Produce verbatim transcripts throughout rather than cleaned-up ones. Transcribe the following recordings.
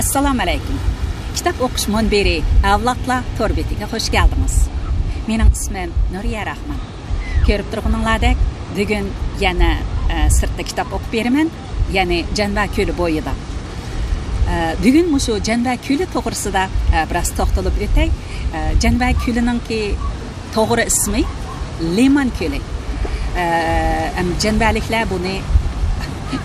ئەسسالامۇ ئەلەيكۇم. كىتاب ئوقۇش مۇنبىرى ئەۋلادلار تور بېتىگە خۇش كەلدىڭىز. مېنىڭ ئىسمىم نۇرىيە راخمان. كۆرۈپ تۇرغىنىڭلاردەك، بۈگۈن يەنە، ئە، سىرتتا كىتاب ئوقۇپ بېرىمەن، يەنى جەنۋە كۆلى بويىدا. ئە، بۈگۈن مۇشۇ جەنۋە كۆلى توغرىسىدا، ئە، بىراز توختىلىپ ئۆتەي. ئە، جەنۋە كۆلىنىڭكى توغرا ئىسمى لىمان كۆلى. ئە، ئەم، جەنۋەلىكلەر بۇنى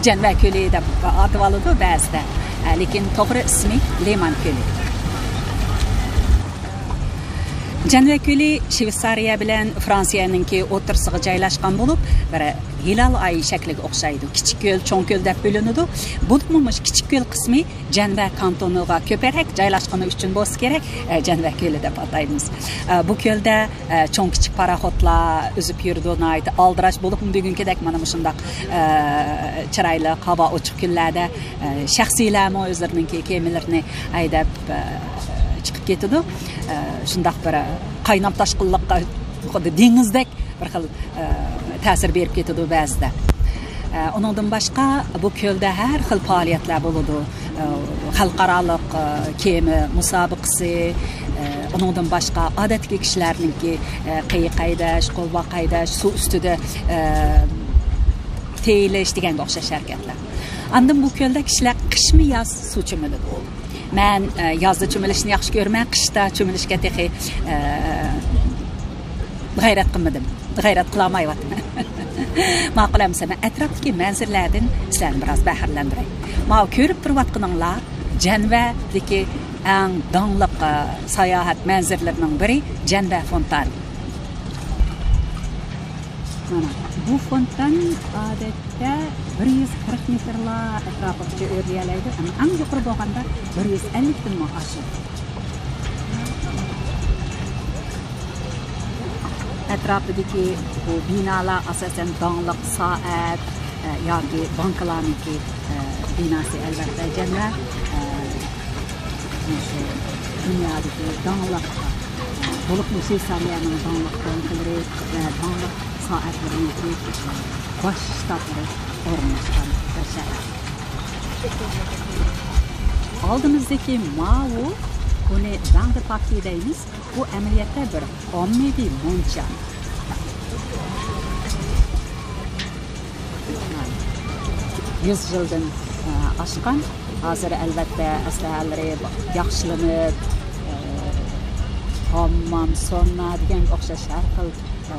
جەنۋە كۆلى دەپ ئاتىۋالىدۇ بەزىدە. ئە، لېكىن توغرا ئىسمى لىمان كۆلى. جەنۋە كۆلى شۋېتسارىيە بىلەن فرانسىيەنىڭكى ئوتتۇرىسىغا جايلاشقان بولۇپ، بىر ھىلال ئاي شەكلىگە ئوخشايدۇ. كىچىك كۆل، چوڭ كۆل دەپ بۆلۈنىدۇ. بولۇپمۇ مۇشۇ كىچىك كۆل قىسمى جەنۋە كانتونىغا كۆپرەك جايلاشقىنى ئۈچۈن بولسا كېرەك، ئە، جەنۋە كۆلى دەپ ئاتايمىز. ئە، بۇ كۆلدە، ئە، چوڭ كىچىك پاراخوتلار ئۈزۈپ يۈرىدۇ، ناھايىتى ئالدىراش بولۇپمۇ بۈگۈنكىدەك مانا مۇشۇنداق، ئە، چىرايلىق، ھاۋا ئوچۇق كۈنلەردە، ئە، شەخسىيلەرمۇ ئۆزلىرىنىڭكى كېمىلىرىنى ھەيدەپ، ئە، چىقىپ كېتىدۇ. ئە، شۇنداق بىر قاينام تاشقىنلىققا، خۇددى دېڭىزدەك بىر خىل، ئە، تەسىر بېرىپ كېتىدۇ بەزىدە. ئە، ئۇنىڭدىن باشقا بۇ كۆلدە ھەر خىل پائالىيەتلەر بولىدۇ. ئە، خەلقئارالىق، ئە، كېمە مۇسابىقىسى، ئە، ئۇنىڭدىن باشقا ئادەتتىكى كىشىلەرنىڭكى، ئە، قېيىق ھەيدەش، قولۋاق ھەيدەش، سۇ ئۈستىدە، ئە، تېيىلىش دېگەنگە ئوخشاش ھەرىكەتلەر. ئاندىن بۇ كۆلدە كىشىلەر قىشمۇ ياز سۇ چۆمۈلىدۇ. مەن، ئە، يازدا چۆمۈلۈشنى ياخشى كۆرىمەن، قىشتا چۆمۈلۈشكە تېخى، ئە، غەيرەت قىلمىدىم. غەيرەت قىلالمايۋاتىمەن. ماقۇل ئەمىسە، مەن ئەتراپتىكى مەنزىرىلەردىن سىلەرنى بىراز بەھرىلەندۈرەي. ماۋۇ كۆرۈپ تۇرۇۋاتقىنىڭلار جەنۋەدىكى ئەڭ داڭلىق، ئە، ساياھەت مەنزىرىلىرىنىڭ بىرى جەنۋە فونتانى. مانا بۇ فونتان ئادەتتە بىر يۈز قىرىق مېتىرلا ئەتراپىغىچە ئۆرلىيەلەيدۇ، ئەمما ئەڭ يۇقىرى بولغاندا بىر يۈز ئەللىكتىنمۇ ئاشىدۇ. ئەتراپىدىكى بۇ بىنالار ئاساسەن داڭلىق سائەت، ئە، ياكى بانكىلارنىڭكى، ئە، بىناسى ئەلۋەتتە جەنۋە، ئە، مۇشۇ دۇنيادىكى داڭلىق، بولۇپمۇ شۋېتسارىيەنىڭ داڭلىق بانكىلىرى ۋە داڭلىق سائەتلىرىنىڭكى باش شتابلىرى ئورۇنلاشقان بىر شەھەر. ئالدىمىزدىكى ماۋۇ، بۇنى ۋاڭدې پاكى دەيمىز. بۇ ئەمەلىيەتتە بىر ئاممىۋى مۇنچا. يۈز يىلدىن، ئە، ئاشقان. ھازىر ئەلۋەتتە ئەسلىھەلىرى ياخشىلىنىپ، ئە، ھاممام، سونا دېگەنگە ئوخشاش ھەر خىل، ئە،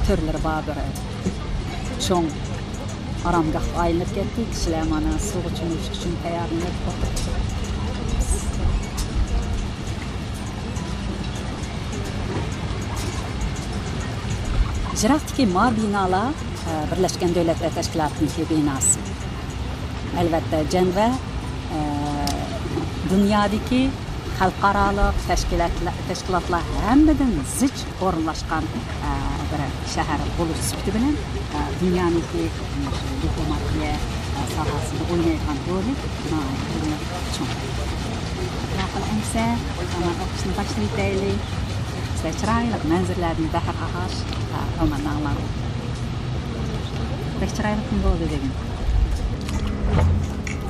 تۈرلىرى بار بىر چوڭ ئارامگاھقا ئايلىنىپ كەتتى. كىشىلەر مانا سۇغا چۆمۈلۈش ئۈچۈن تەييارلىنىپ ئولتۇرۇپتۇ. يىراقتىكى ما بىنالار، ئە، بىرلەشكەن دۆلەتلەر تەشكىلاتىنىڭكى بىناسى. ئەلۋەتتە، جەنۋە، ئە، دۇنيادىكى خەلقئارالىق تەشكىلاتلار، تەشكىلاتلار ھەممىدىن زىچ ئورۇنلاشقان، ئە، بىر شەھەر بولۇش سۈپىتى بىلەن، ئە، دۇنيانىڭكى، ئە، شۇ دىپلوماتىيە، ئە، ساھەسىدە ئوينايدىغان رولى ناھايىتى چوڭ. ماقۇل ئەمىسە، رومان ئوقۇشنى باشلىۋېتەيلى. بىزدە چىرايلىق مەنزىرىلەردىن بەھر ئالغاچ، ئە، روماننى ئاڭلاڭ. بەك چىرايلىق كۈن بولدى بۈگۈن.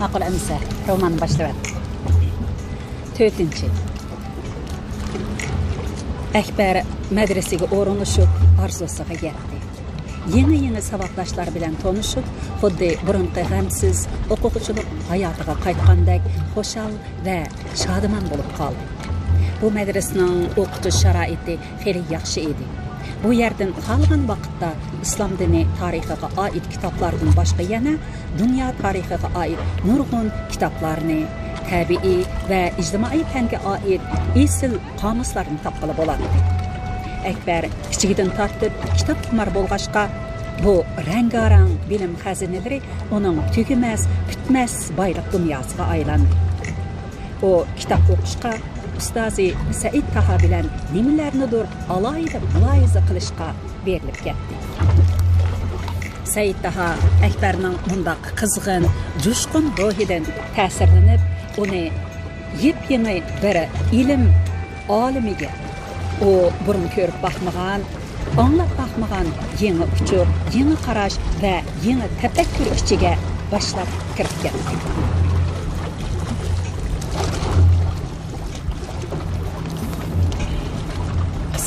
ماقۇل ئەمىسە، روماننى باشلىۋەت. تۆتىنچى. ئەكبەر مەدرىسىگە ئورۇنلىشىپ، ئارزۇسىغا يەتتى. يېڭى-يېڭى ساۋاقداشلار بىلەن تونۇشۇپ، خۇددى بۇرۇنقى غەمسىز ئوقۇغۇچىلىق ھاياتىغا قايتقاندەك خۇشال ۋە شادىمان بولۇپ قالدى. بۇ مەدرىسىنىڭ ئوقۇتۇش شارائىتى خېلى ياخشى ئىدى. بۇ يەردىن خالىغان ۋاقىتتا ئىسلام دىنى تارىخىغا ئائىت كىتابلاردىن باشقا يەنە دۇنيا تارىخىغا ئائىت نۇرغۇن كىتابلارنى، تەبىئىي ۋە ئىجتىمائىي پەنگە ئائىت ئېسىل قامۇسلارنى تاپقىلى بولاتتى. ئەكبەر كىچىكىدىن تارتىپ كىتابخۇمار بولغاچقا، بۇ رەڭگارەڭ بىلىم خەزىنىلىرى ئۇنىڭ تۈگىمەس، پۈتمەس بايلىق دۇنياسىغا ئايلاندى. ئۇ كىتاب ئوقۇشقا، ئۇستازى سەئىد تاھا بىلەن نېمىلەرنىدۇر ئالاھىدە مۇلاھىزە قىلىشقا بېرىلىپ كەتتى. سەئىد تاھا ئەكبەرنىڭ مۇنداق قىزغىن، جۇشقۇن روھىدىن تەسىرلىنىپ، ئۇنى يېپيېڭى بىر ئىلىم ئالىمىگە، ئۇ بۇرۇن كۆرۈپ باقمىغان، ئاڭلاپ باقمىغان يېڭى ئۇچۇر، يېڭى قاراش ۋە يېڭى تەپەككۇر ئىچىگە باشلاپ كىرىپ كەتتى.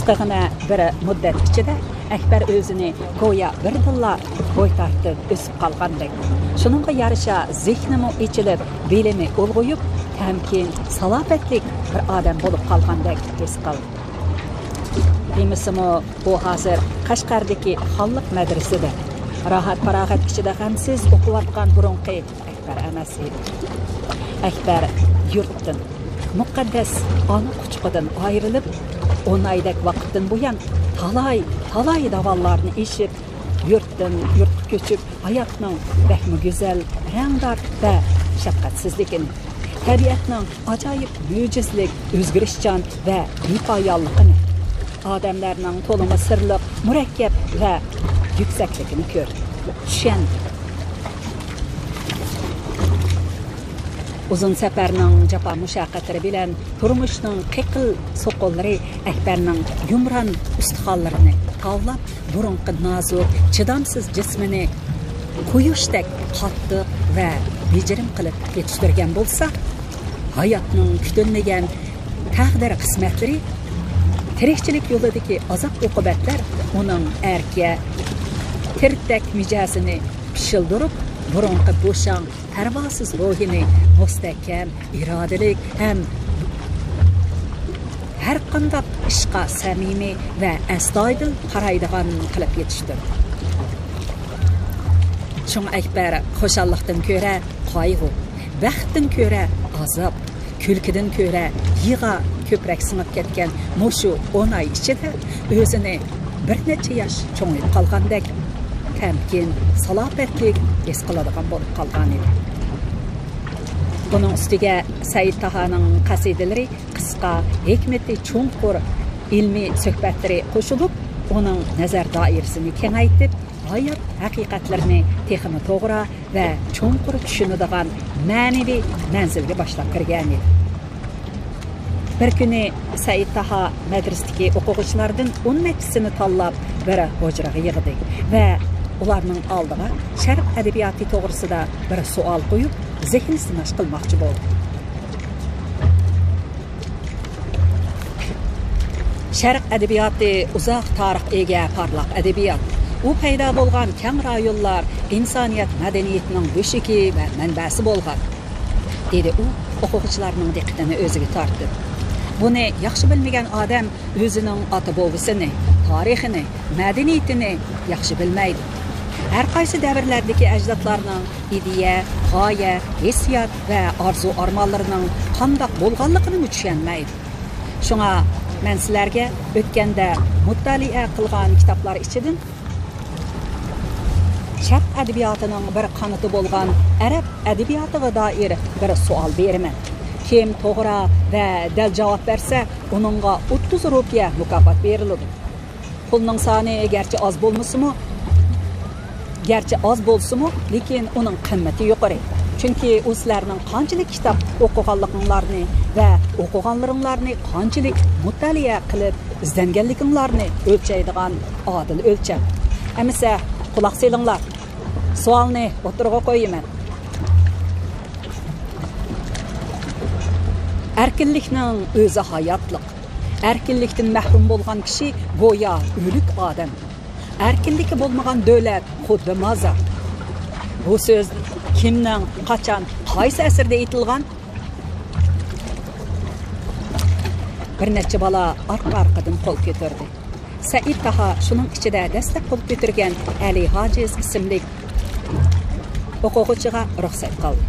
قىسقىغىنە بىر مۇددەت ئىچىدە ئەكبەر ئۆزىنى گويا بىردىنلا بوي تارتىپ ئۆسۈپ قالغاندەك. شۇنىڭغا يارىشا زېھنىمۇ ئېچىلىپ، بىلىمى ئۇلغىيىپ، تەمكىن، سالاپەتلىك بىر ئادەم بولۇپ قالغاندەك ھېس قىلدى. دېمىسىمۇ، ئۇ ھازىر قەشقەردىكى خانلىق مەدرىسىدە راھەت-پاراغەت ئىچىدە غەمسىز ئوقۇۋاتقان بۇرۇنقى ئەكبەر ئەمەس ئىدى. ئەكبەر يۇرتتىن، مۇقەددەس ئانا قۇچىقىدىن ئايرىلىپ، ئون ئايدەك ۋاقىتتىن بۇيان تالاي، تالاي داۋانلارنى ئېشىپ، يۇرتتىن يۇرتقا كۆچۈپ، ھاياتنىڭ بەكمۇ گۈزەل، رەڭدار ۋە شەپقەتسىزلىكىنى، تەبىئەتنىڭ ئاجايىپ مۆجىزىلىك، ئۆزگىرىشچان ۋە بىپايانلىقىنى، ئادەملەرنىڭ تولىمۇ سىرلىق، مۇرەككەپ ۋە يۈكسەكلىكىنى كۆردى، چۈشەندى. ئۇزۇن سەپەرنىڭ جاپا-مۇشەققەتلىرى بىلەن تۇرمۇشنىڭ قېقىل سوقۇنلىرى ئەكبەرنىڭ يۇمران ئۇستىخانلىرىنى تاۋلاپ، بۇرۇنقى نازۇك، چىدامسىز جىسمىنى قۇياشتەك قاتتىق ۋە بېجىرىم قىلىپ يېتىشتۈرگەن بولسا، ھاياتنىڭ كۈتۈلمىگەن تەقدىر قىسمەتلىرى، تىرىكچىلىك يولىدىكى ئازاب-ئوقۇبەتلەر ئۇنىڭ ئەركە، تىرتەك مىجەزىنى پىشىلدۇرۇپ، بۇرۇنقى بوشاڭ، پەرۋاسىز روھىنى مۇستەھكەم، ئىرادىلىك ھەم ھەرقانداق ئىشقا سەمىمىي ۋە ئەستايىدىل قارايدىغان قىلىپ يېتىشتۈردى. شۇڭا ئەكبەر خۇشاللىقتىن كۆرە قايغۇ، بەختتىن كۆرە ئازاب، كۈلكىدىن كۆرە يىغا كۆپرەك سىڭىپ كەتكەن مۇشۇ ئون ئاي ئىچىدە ئۆزىنى بىر نەچچە ياش چوڭىيىپ قالغاندەك، تەمكىن، سالاپەتلىك ھېس قىلىدىغان بولۇپ قالغانىدى. بۇنىڭ ئۈستىگە سەئىد تاھانىڭ قەسىدىلىرى قىسقا، ھېكمىتى چوڭقۇر ئىلمىي سۆھبەتلىرى قوشۇلۇپ، ئۇنىڭ نەزەر دائىرىسىنى كېڭەيتىپ، ھايات ھەقىقەتلىرىنى تېخىمۇ توغرا ۋە چوڭقۇر چۈشىنىدىغان مەنىۋى مەنزىلگە باشلاپ كىرگەنىدى. بىر كۈنى سەئىد تاھا مەدرىسىدىكى ئوقۇغۇچىلاردىن ئون نەچچىسىنى تاللاپ، بىر ھۇجرىغا يىغدى ۋە ئۇلارنىڭ ئالدىغا شەرق ئەدەبىياتى توغرىسىدا بىر سوئال قويۇپ، زېھىن سىناش قىلماقچى بولدى. شەرق ئەدەبىياتى ئۇزاق تارىخقا ئىگە پارلاق ئەدەبىيات. ئۇ پەيدا بولغان كەڭ رايونلار ئىنسانىيەت مەدەنىيىتىنىڭ بۆشۈكى ۋە مەنبەسى بولغان، دېدى ئۇ ئوقۇغۇچىلارنىڭ دىققىتىنى ئۆزىگە تارتىپ. بۇنى ياخشى بىلمىگەن ئادەم ئۆزىنىڭ ئاتا-بوۋىسىنى، تارىخىنى، مەدەنىيىتىنى ياخشى بىلمەيدۇ. ھەر قايسى دەۋرلەردىكى ئەجدادلارنىڭ ئىدىيە، غايە، ھېسسىيات ۋە ئارزۇ-ئارمانلىرىنىڭ قانداق بولغانلىقىنىمۇ چۈشەنمەيدۇ. شۇڭا مەن سىلەرگە ئۆتكەندە مۇتتەلىئە قىلغان كىتابلار ئىچىدىن شەرق ئەدەبىياتىنىڭ بىر قانىتى بولغان ئەرەب ئەدەبىياتىغا دائىر بىر سوئال بېرىمەن. كىم توغرا ۋە دەل جاۋاب بەرسە، ئۇنىڭغا ئوتتۇز روپىيە مۇكاپات بېرىلىدۇ. پۇلنىڭ سانى گەرچە ئاز بولمىسىمۇ، گەرچە ئاز بولسىمۇ، لېكىن ئۇنىڭ قىممىتى يۇقىرى. چۈنكى ئۇ سىلەرنىڭ قانچىلىك كىتاب ئوقۇغانلىقىڭلارنى ۋە ئوقۇغانلىرىڭلارنى قانچىلىك مۇتتەلىئە قىلىپ ئىزدەنگەنلىكىڭلارنى ئۆلچەيدىغان ئادىل ئۆلچەم. ئەمىسە، قۇلاق سېلىڭلار. سوئالنى ئوتتۇرىغا قويىمەن. ئەركىنلىكنىڭ ئۆزى ھاياتلىق. ئەركىنلىكتىن مەھرۇم بولغان كىشى گويا ئۆلۈك ئادەم. ئەركىنلىكى بولمىغان دۆلەت خۇددى مازار. بۇ سۆز كىمنىڭ، قاچان، قايسى ئەسىردە ئېيتىلغان؟ بىر نەچچە بالا ئارقا-ئارقىدىن قول كۆتۈردى. سەئىد تاھا شۇنىڭ ئىچىدە دەسلەپ قول كۆتۈرگەن ئەلى ھاجىز ئىسىملىك ئوقۇغۇچىغا رۇخسەت قىلدى.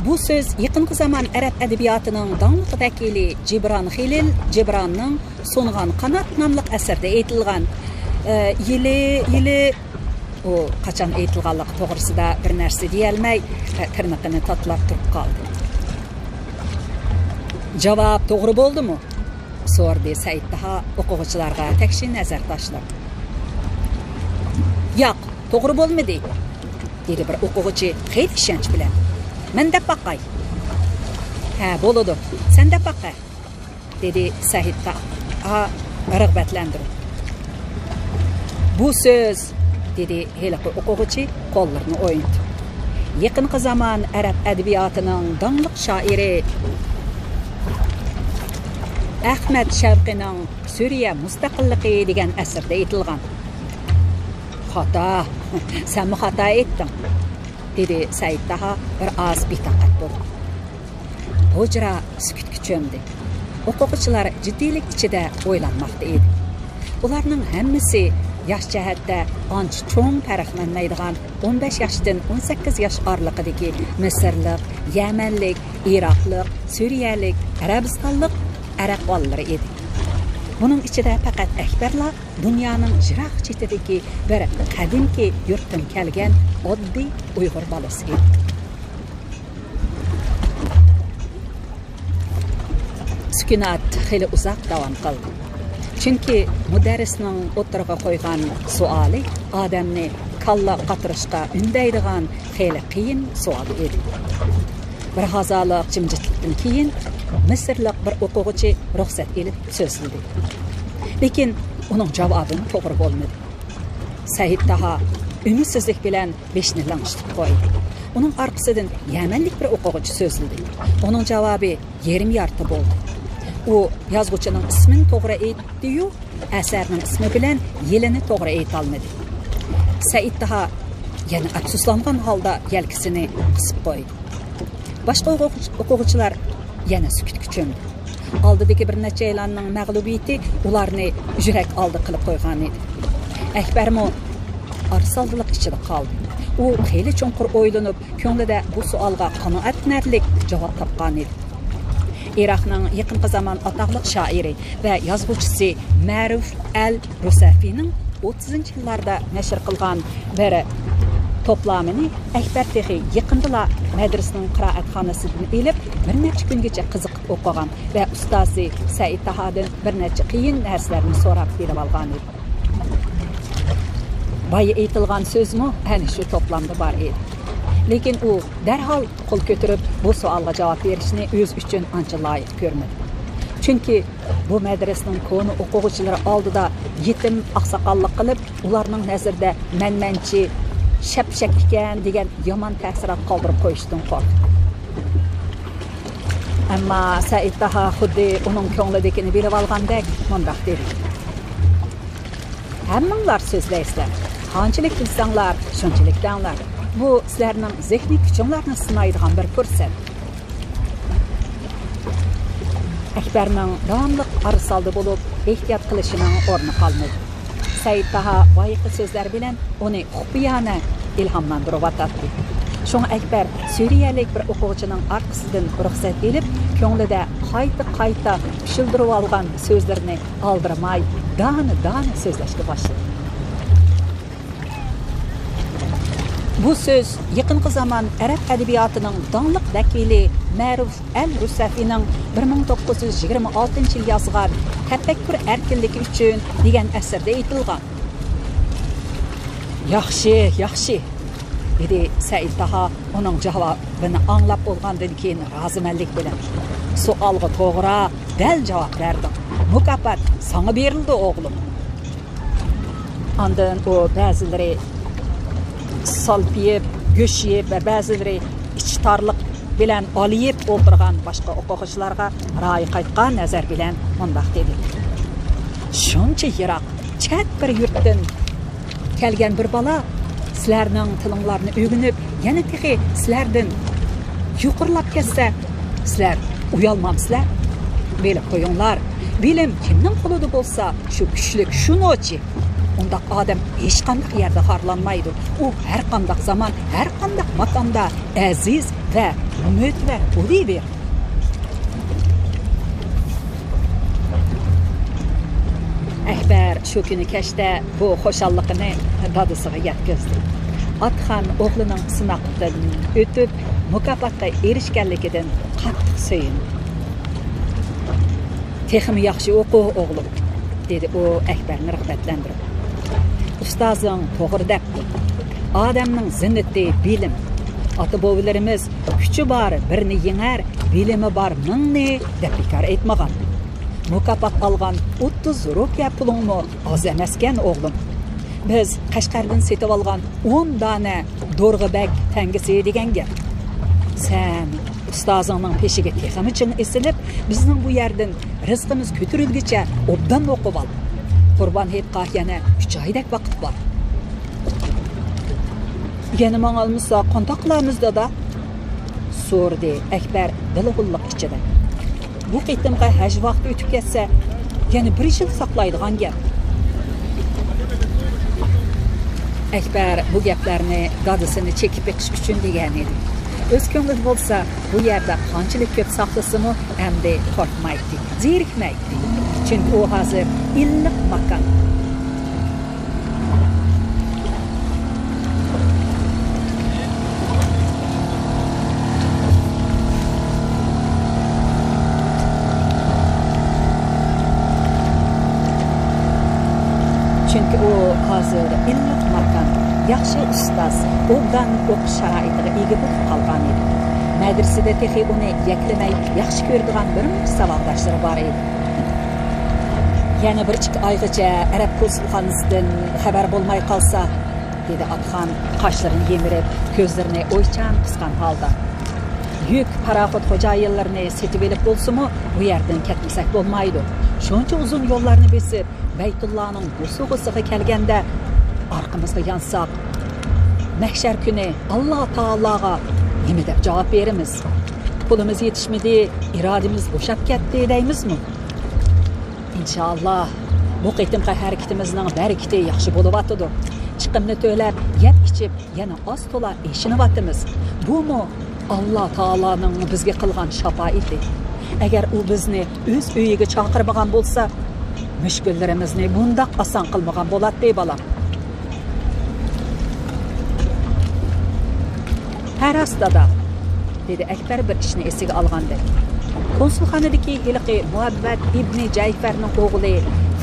بۇ سۆز يېقىنقى زامان ئەرەب ئەدەبىياتىنىڭ داڭلىق ۋەكىلى جىبران خېلىل جىبراننىڭ سۇنغان قانات ناملىق ئەسىرىدە ئېيتىلغان. ئە، يىلى، يىلى، ئۇ قاچان ئېيتىلغانلىقى توغرىسىدا بىر نەرسە دېيەلمەي، ئە، تىرنىقىنى تاتىلاپ تۇرۇپ قالدى. جاۋاب توغرا بولدىمۇ؟ سورىدى سەئىد تاھا ئوقۇغۇچىلارغا تەكشى نەزەر تاشلاپ. ياق، توغرا بولمىدى، دېدى بىر ئوقۇغۇچى خېلى ئىشەنچ بىلەن. مەن دەپ باقاي. ھە، بولىدۇ، سەن دەپ باقە، دېدى سەئىد تاھا رىغبەتلەندۈرۈپ. بۇ سۆز، دېدى ھېلىقى ئوقۇغۇچى قوللىرىنى ئوينىتىپ. يېقىنقى زامان ئەرەب ئەدەبىياتىنىڭ داڭلىق شائىرى ئەخمەت شەۋقىنىڭ سۈرىيە مۇستەقىللىقى دېگەن ئەسىرىدە ئېيتىلغان. خاتا، سەنمۇ خاتا ئېيتتىڭ، دېدى سەئىد تاھا بىر ئاز بىتاقەت بولۇپ. ھۇجرا سۈكۈتكە چۆمدى. ئوقۇغۇچىلار جىددىيلىك ئىچىدە ئويلانماقتا ئىدى. ئۇلارنىڭ ھەممىسى ياش جەھەتتە ئانچە چوڭ پەرقلەنمەيدىغان ئون بەش ياشتىن ئون سەككىز ياش ئارىلىقىدىكى مىسىرلىق، يەمەنلىك، ئىراقلىق، سۈرىيەلىك، ئەرەبىستانلىق ئەرەب بالىلىرى ئىدى. بۇنىڭ ئىچىدە پەقەت ئەكبەرلا دۇنيانىڭ يىراق چېتىدىكى بىر قەدىمكى يۇرتتىن كەلگەن ئاددىي ئۇيغۇر بالىسى ئىدى. سۈكۈنات خېلى ئۇزاق داۋام قىلدى. چۈنكى مۇدەررىسنىڭ ئوتتۇرىغا قويغان سوئالى ئادەمنى كاللا قاتۇرۇشقا ئۈندەيدىغان خېلى قىيىن سوئال ئىدى. بىر ھازالىق جىمجىتلىقتىن كېيىن مىسىرلىق بىر ئوقۇغۇچى رۇخسەت ئېلىپ سۆزلىدى. لېكىن ئۇنىڭ جاۋابىمۇ توغرا بولمىدى. سەئىد تاھا ئۈمىدسىزلىك بىلەن بېشىنى لىڭشىتىپ قويدى. ئۇنىڭ ئارقىسىدىن يەمەنلىك بىر ئوقۇغۇچى سۆزلىدى. ئۇنىڭ جاۋابى يېرىم يارتى بولدى. ئۇ يازغۇچىنىڭ ئىسمىنى توغرا ئېيتتى-يۇ، ئەسەرنىڭ ئىسمى بىلەن يىلىنى توغرا ئېيتالمىدى. سەئىد تاھا يەنە ئەپسۇسلانغان ھالدا يەلكىسىنى قىسىپ قويدى. باشقا ئوقۇغۇچ-، ئوقۇغۇچىلار يەنە سۈكۈتكە چۆمدى. ئالدىدىكى بىر نەچچەيلەننىڭ مەغلۇبىيىتى ئۇلارنى يۈرەك ئالدى قىلىپ قويغانىدى. ئەكبەرمۇ ئارىسالدىلىق ئىچىدە قالدى. ئۇ خېلى چوڭقۇر ئويلىنىپ، كۆڭلىدە بۇ سوئالغا قانائەتلىنەرلىك جاۋاب تاپقانىدى. ئىراقنىڭ يېقىنقى زامان ئاتاقلىق شائىرى ۋە يازغۇچىسى مەرۇف ئەل رۇسەفىنىڭ ئوتتۇزىنچى يىللاردا نەشر قىلغان بىر توپلامىنى ئەكبەر تېخى يېقىندىلا مەدرىسىنىڭ قىرائەتخانىسىدىن ئېلىپ، بىر نەچچە كۈنگىچە قىزىقىپ ئوقۇغان ۋە ئۇستازى سەئىد تاھادىن بىر نەچچە قىيىن نەرسىلەرنى سوراپ بىلىۋالغانىدى. بايا ئېيتىلغان سۆزمۇ ئەنە شۇ توپلامدا بار ئىدى. لېكىن ئۇ دەرھال قول كۆتۈرۈپ، بۇ سوئالغا جاۋاب بېرىشنى ئۆزى ئۈچۈن ئانچە لايىق كۆرمىدى. چۈنكى بۇ مەدرىسىنىڭ كونا ئوقۇغۇچىلىرى ئالدىدا يېتىم ئاقساقاللىق قىلىپ، ئۇلارنىڭ نەزىرىدە مەنمەنچى، شەپشەك ئىكەن دېگەن يامان تەسىرات قالدۇرۇپ قويۇشتىن قورقتى. ئەمما سەئىد تاھا خۇددى ئۇنىڭ كۆڭلىدىكىنى بىلىۋالغاندەك مۇنداق دېدى: ھەممىڭلار سۆزلەيسىلەر. قانچىلىك بىلسەڭلار، شۇنچىلىك دەڭلار. بۇ سىلەرنىڭ زېھنىي كۈچۈڭلارنى سىنايدىغان بىر پۇرسەت. ئەكبەرنىڭ داۋاملىق ئارىسالدە بولۇپ، ئېھتىيات قىلىشىنىڭ ئورنى قالمىدى. سەئىد تاھا بايىقى سۆزلەر بىلەن ئۇنى خۇپىيانە ئىلھاملاندۇرۇۋاتاتتى. شۇڭا ئەكبەر سۈرىيەلىك بىر ئوقۇغۇچىنىڭ ئارقىسىدىن رۇخسەت ئېلىپ، كۆڭلىدە قايتا-قايتا پىشىلدۇرۇۋالغان سۆزلىرىنى ئالدىرىماي، دانە-دانە سۆزلەشكە باشلىدى. بۇ سۆز يېقىنقى زامان ئەرەب ئەدەبىياتىنىڭ داڭلىق ۋەكىلى مەرۇف ئەل رۇسەفىنىڭ بىر مىڭ توققۇز يۈز يىگىرمە ئالتىنچى يىلى يازغان تەپەككۇر ئەركىنلىكى ئۈچۈن دېگەن ئەسىرىدە ئېيتىلغان. ياخشى، ياخشى، دېدى سەئىد تاھا ئۇنىڭ جاۋابىنى ئاڭلاپ بولغاندىن كېيىن رازىمەنلىك بىلەن. سوئالغا توغرا، دەل جاۋاب بەردىڭ. مۇكاپات ساڭا بېرىلدى، ئوغلۇم. ئاندىن ئۇ بەزىلىرى سالپىيىپ، گۆش يەپ ۋە بەزىلىرى ئىچى تارلىق بىلەن ئالىيىپ ئولتۇرغان باشقا ئوقۇغۇچىلارغا رايى قايتقان نەزەر بىلەن مۇنداق دېدى: شۇنچە يىراق، چەت بىر يۇرتتىن كەلگەن بىر بالا سىلەرنىڭ تىلىڭلارنى ئۆگىنىپ، يەنە تېخى سىلەردىن يۇقىرىلاپ كەتسە، سىلەر ئۇيالمامسىلەر؟ بىلىپ قويۇڭلار، بىلىم كىمنىڭ قولىدا بولسا، شۇ كۈچلۈك، شۇ نوچى. ئۇنداق ئادەم ھېچقانداق يەردە خارلانمايدۇ. ئۇ ھەرقانداق زامان، ھەرقانداق ماكاندا ئەزىز ۋە مۆتىۋەر بولۇۋېرىدۇ. ئەكبەر شۇ كۈنى كەچتە بۇ خۇشاللىقىنى دادىسىغا يەتكۈزدى. ئاتىخان ئوغلىنىڭ سىناقتىن ئۆتۈپ، مۇكاپاتقا ئېرىشكەنلىكىدىن قاتتىق سۆيۈندى. تېخىمۇ ياخشى ئوقۇ، ئوغلۇم، دېدى ئۇ ئەكبەرنى رىغبەتلەندۈرۈپ. ئۇستازىڭ توغرا دەپتۇ. ئادەمنىڭ زىننىتى بىلىم. ئاتا-بوۋىلىرىمىز «كۈچى بار بىرنى يېڭەر، بىلىمى بار مىڭنى» دەپ بىكار ئېيتمىغان. مۇكاپات ئالغان ئوتتۇز روپىيە پۇلۇڭمۇ ئاز ئەمەسكەن، ئوغلۇم. بىز قەشقەردىن سېتىۋالغان ئون دانە دورغا بەگ تەڭگىسى دېگەن گەپ. سەن ئۇستازىڭنىڭ پېشىگە تېخىمۇ چىڭ ئېسىلىپ، بىزنىڭ بۇ يەردىن رىزقىمىز كۆتۈرۈلگۈچە ئوبدان ئوقۇۋال. قۇربان ھېيتقا يەنە ئۈچ ئايدەك ۋاقىت بار. يەنە ماڭالمىساق قانداق قىلارمىز، دادا؟ سورىدى ئەكبەر دىلغۇللۇق ئىچىدە. بۇ قېتىمقى ھەج ۋاقتى ئۆتۈپ كەتسە، يەنە بىر يىل ساقلايدىغان گەپ. ئەكبەر بۇ گەپلەرنى دادىسىنى چېكىپ بېقىش ئۈچۈن دېگەن ئىدى. ئۆز كۆڭلىدە بولسا، بۇ يەردە قانچىلىك كۆپ ساقلىسىمۇ، ئەمدى قورقمايتتى، زېرىكمەيتتى. چۈنكى ئۇ ھازىر ئىللىق ماكان. چۈنكى ئۇ ھازىر ئىللىق ماكان، ياخشى ئۇستاز، ئوبدان ئوقۇش شارائىتىغا ئىگە بولۇپ قالغان ئىدى. مەدرىسىدە تېخى ئۇنى يەكلىمەي ياخشى كۆرىدىغان بىر نەچچە ساۋاقداشلىرى بار ئىدى. يەنە بىر ئىككى ئايغىچە ئەرەب كونسۇلخانىسىدىن خەۋەر بولماي قالسا، دېدى ئاتخان قاشلىرىنى يىمىرىپ، كۆزلىرىنى ئويچان قىسقان ھالدا. يۈك پاراخوت خوجايىنلىرىنى سېتىۋېلىپ بولسىمۇ، بۇ يەردىن كەتمىسەك بولمايدۇ. شۇنچە ئۇزۇن يوللارنى بېسىپ، بەيتۇللانىڭ بوسۇغىسىغا كەلگەندە، ئارقىمىزغا يانساق، مەھشەر كۈنى ئاللا تائالاغا نېمە دەپ جاۋاب بېرىمىز؟ پۇلىمىز يېتىشمىدى، ئىرادىمىز بوشاپ كەتتى دەيمىزمۇ؟ ئىنشائاللا، بۇ قېتىمقى ھەرىكىتىمىزنىڭ بەرىكىتى ياخشى بولۇۋاتىدۇ. چىقىمنى تۆلەپ، يەپ ئىچىپ، يەنە ئاز تولا ئېشىنىۋاتىمىز. بۇمۇ ئاللا تائالانىڭ بىزگە قىلغان شاپائىتى. ئەگەر ئۇ بىزنى ئۆز ئۆيىگە چاقىرمىغان بولسا، مۈشكۈللىرىمىزنى مۇنداق ئاسان قىلمىغان بولاتتى، بالام. ھە، راست، دادا، دېدى ئەكبەر بىر ئىشنى ئېسىگە ئالغاندەك. كونسۇلخانىدىكى ھېلىقى مۇھەممەد ئىبنى جەيفەرنىڭ ئوغلى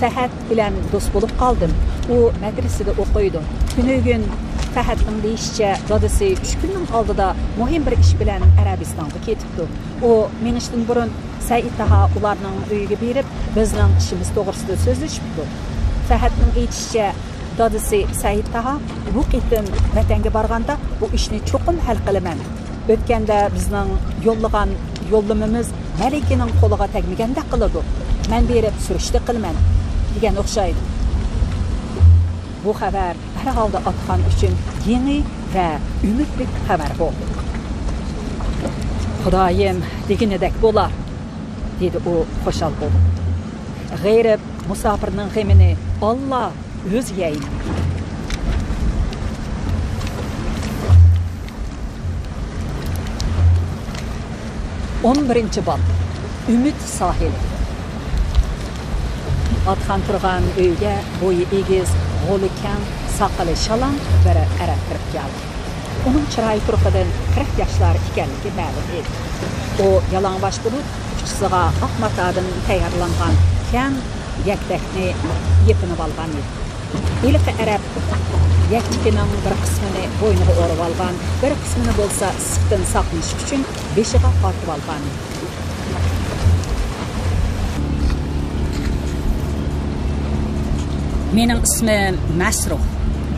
فەھەد بىلەن دوست بولۇپ قالدىم. ئۇ مەدرىسىدە ئوقۇيدۇ. تۈنۈگۈن فەھەدنىڭ دېيىشىچە، دادىسى ئۈچ كۈننىڭ ئالدىدا مۇھىم بىر ئىش بىلەن ئەرەبىستانغا كېتىپتۇ. ئۇ مېڭىشتىن بۇرۇن سەئىد تاھا ئۇلارنىڭ ئۆيىگە بېرىپ، بىزنىڭ ئىشىمىز توغرىسىدا سۆزلىشىپتۇ. فەھەدنىڭ ئېيتىشىچە، دادىسى سەئىد تاھا بۇ قېتىم ۋەتەنگە بارغاندا بۇ ئىشنى چوقۇم ھەل قىلىمەن. ئۆتكەندە بىزنىڭ يوللىغان يوللىمىمىز مەلىكىنىڭ قولىغا تەگمىگەندەك قىلىدۇ. مەن بېرىپ سۈرۈشتە قىلىمەن، دېگەن ئوخشايدۇ. بۇ خەۋەر ھەر ھالدا ئاتخان ئۈچۈن يېڭى ۋە ئۈمىدلىك خەۋەر بولدى. خۇدايىم، دېگىنىدەك بولار، دېدى ئۇ خۇشال بولۇپ. غېرىب مۇساپىرنىڭ غېمىنى ئاللا ئۆزى يەيدۇ. ئون بىرىنچى باب. ئۈمىد ساھىلى. ئاتخان تۇرغان ئۆيگە بويى ئېگىز، غولى كەڭ، ساقىلى شالاڭ بىر ئەرەب كىرىپ كەلدى. ئۇنىڭ چىراي تۇرقىدىن قىرىق ياشلار ئىكەنلىكى مەلۇم ئىدى. ئۇ يالىڭاچ بولۇپ، ئۇچىسىغا ئاق ماتادىن تەييارلانغان كەڭ يەكتەكنى يېپىنىۋالغان ئىدى. ھېلىقى ئەرەب يەكتىكىنىڭ بىر قىسمىنى بوينىغا ئورىۋالغان، بىر قىسمىنى بولسا ئىسسىقتىن ساقلىنىش ئۈچۈن بېشىغا ئارتىۋالغان. «مېنىڭ ئىسمىم مەسرۇھ»،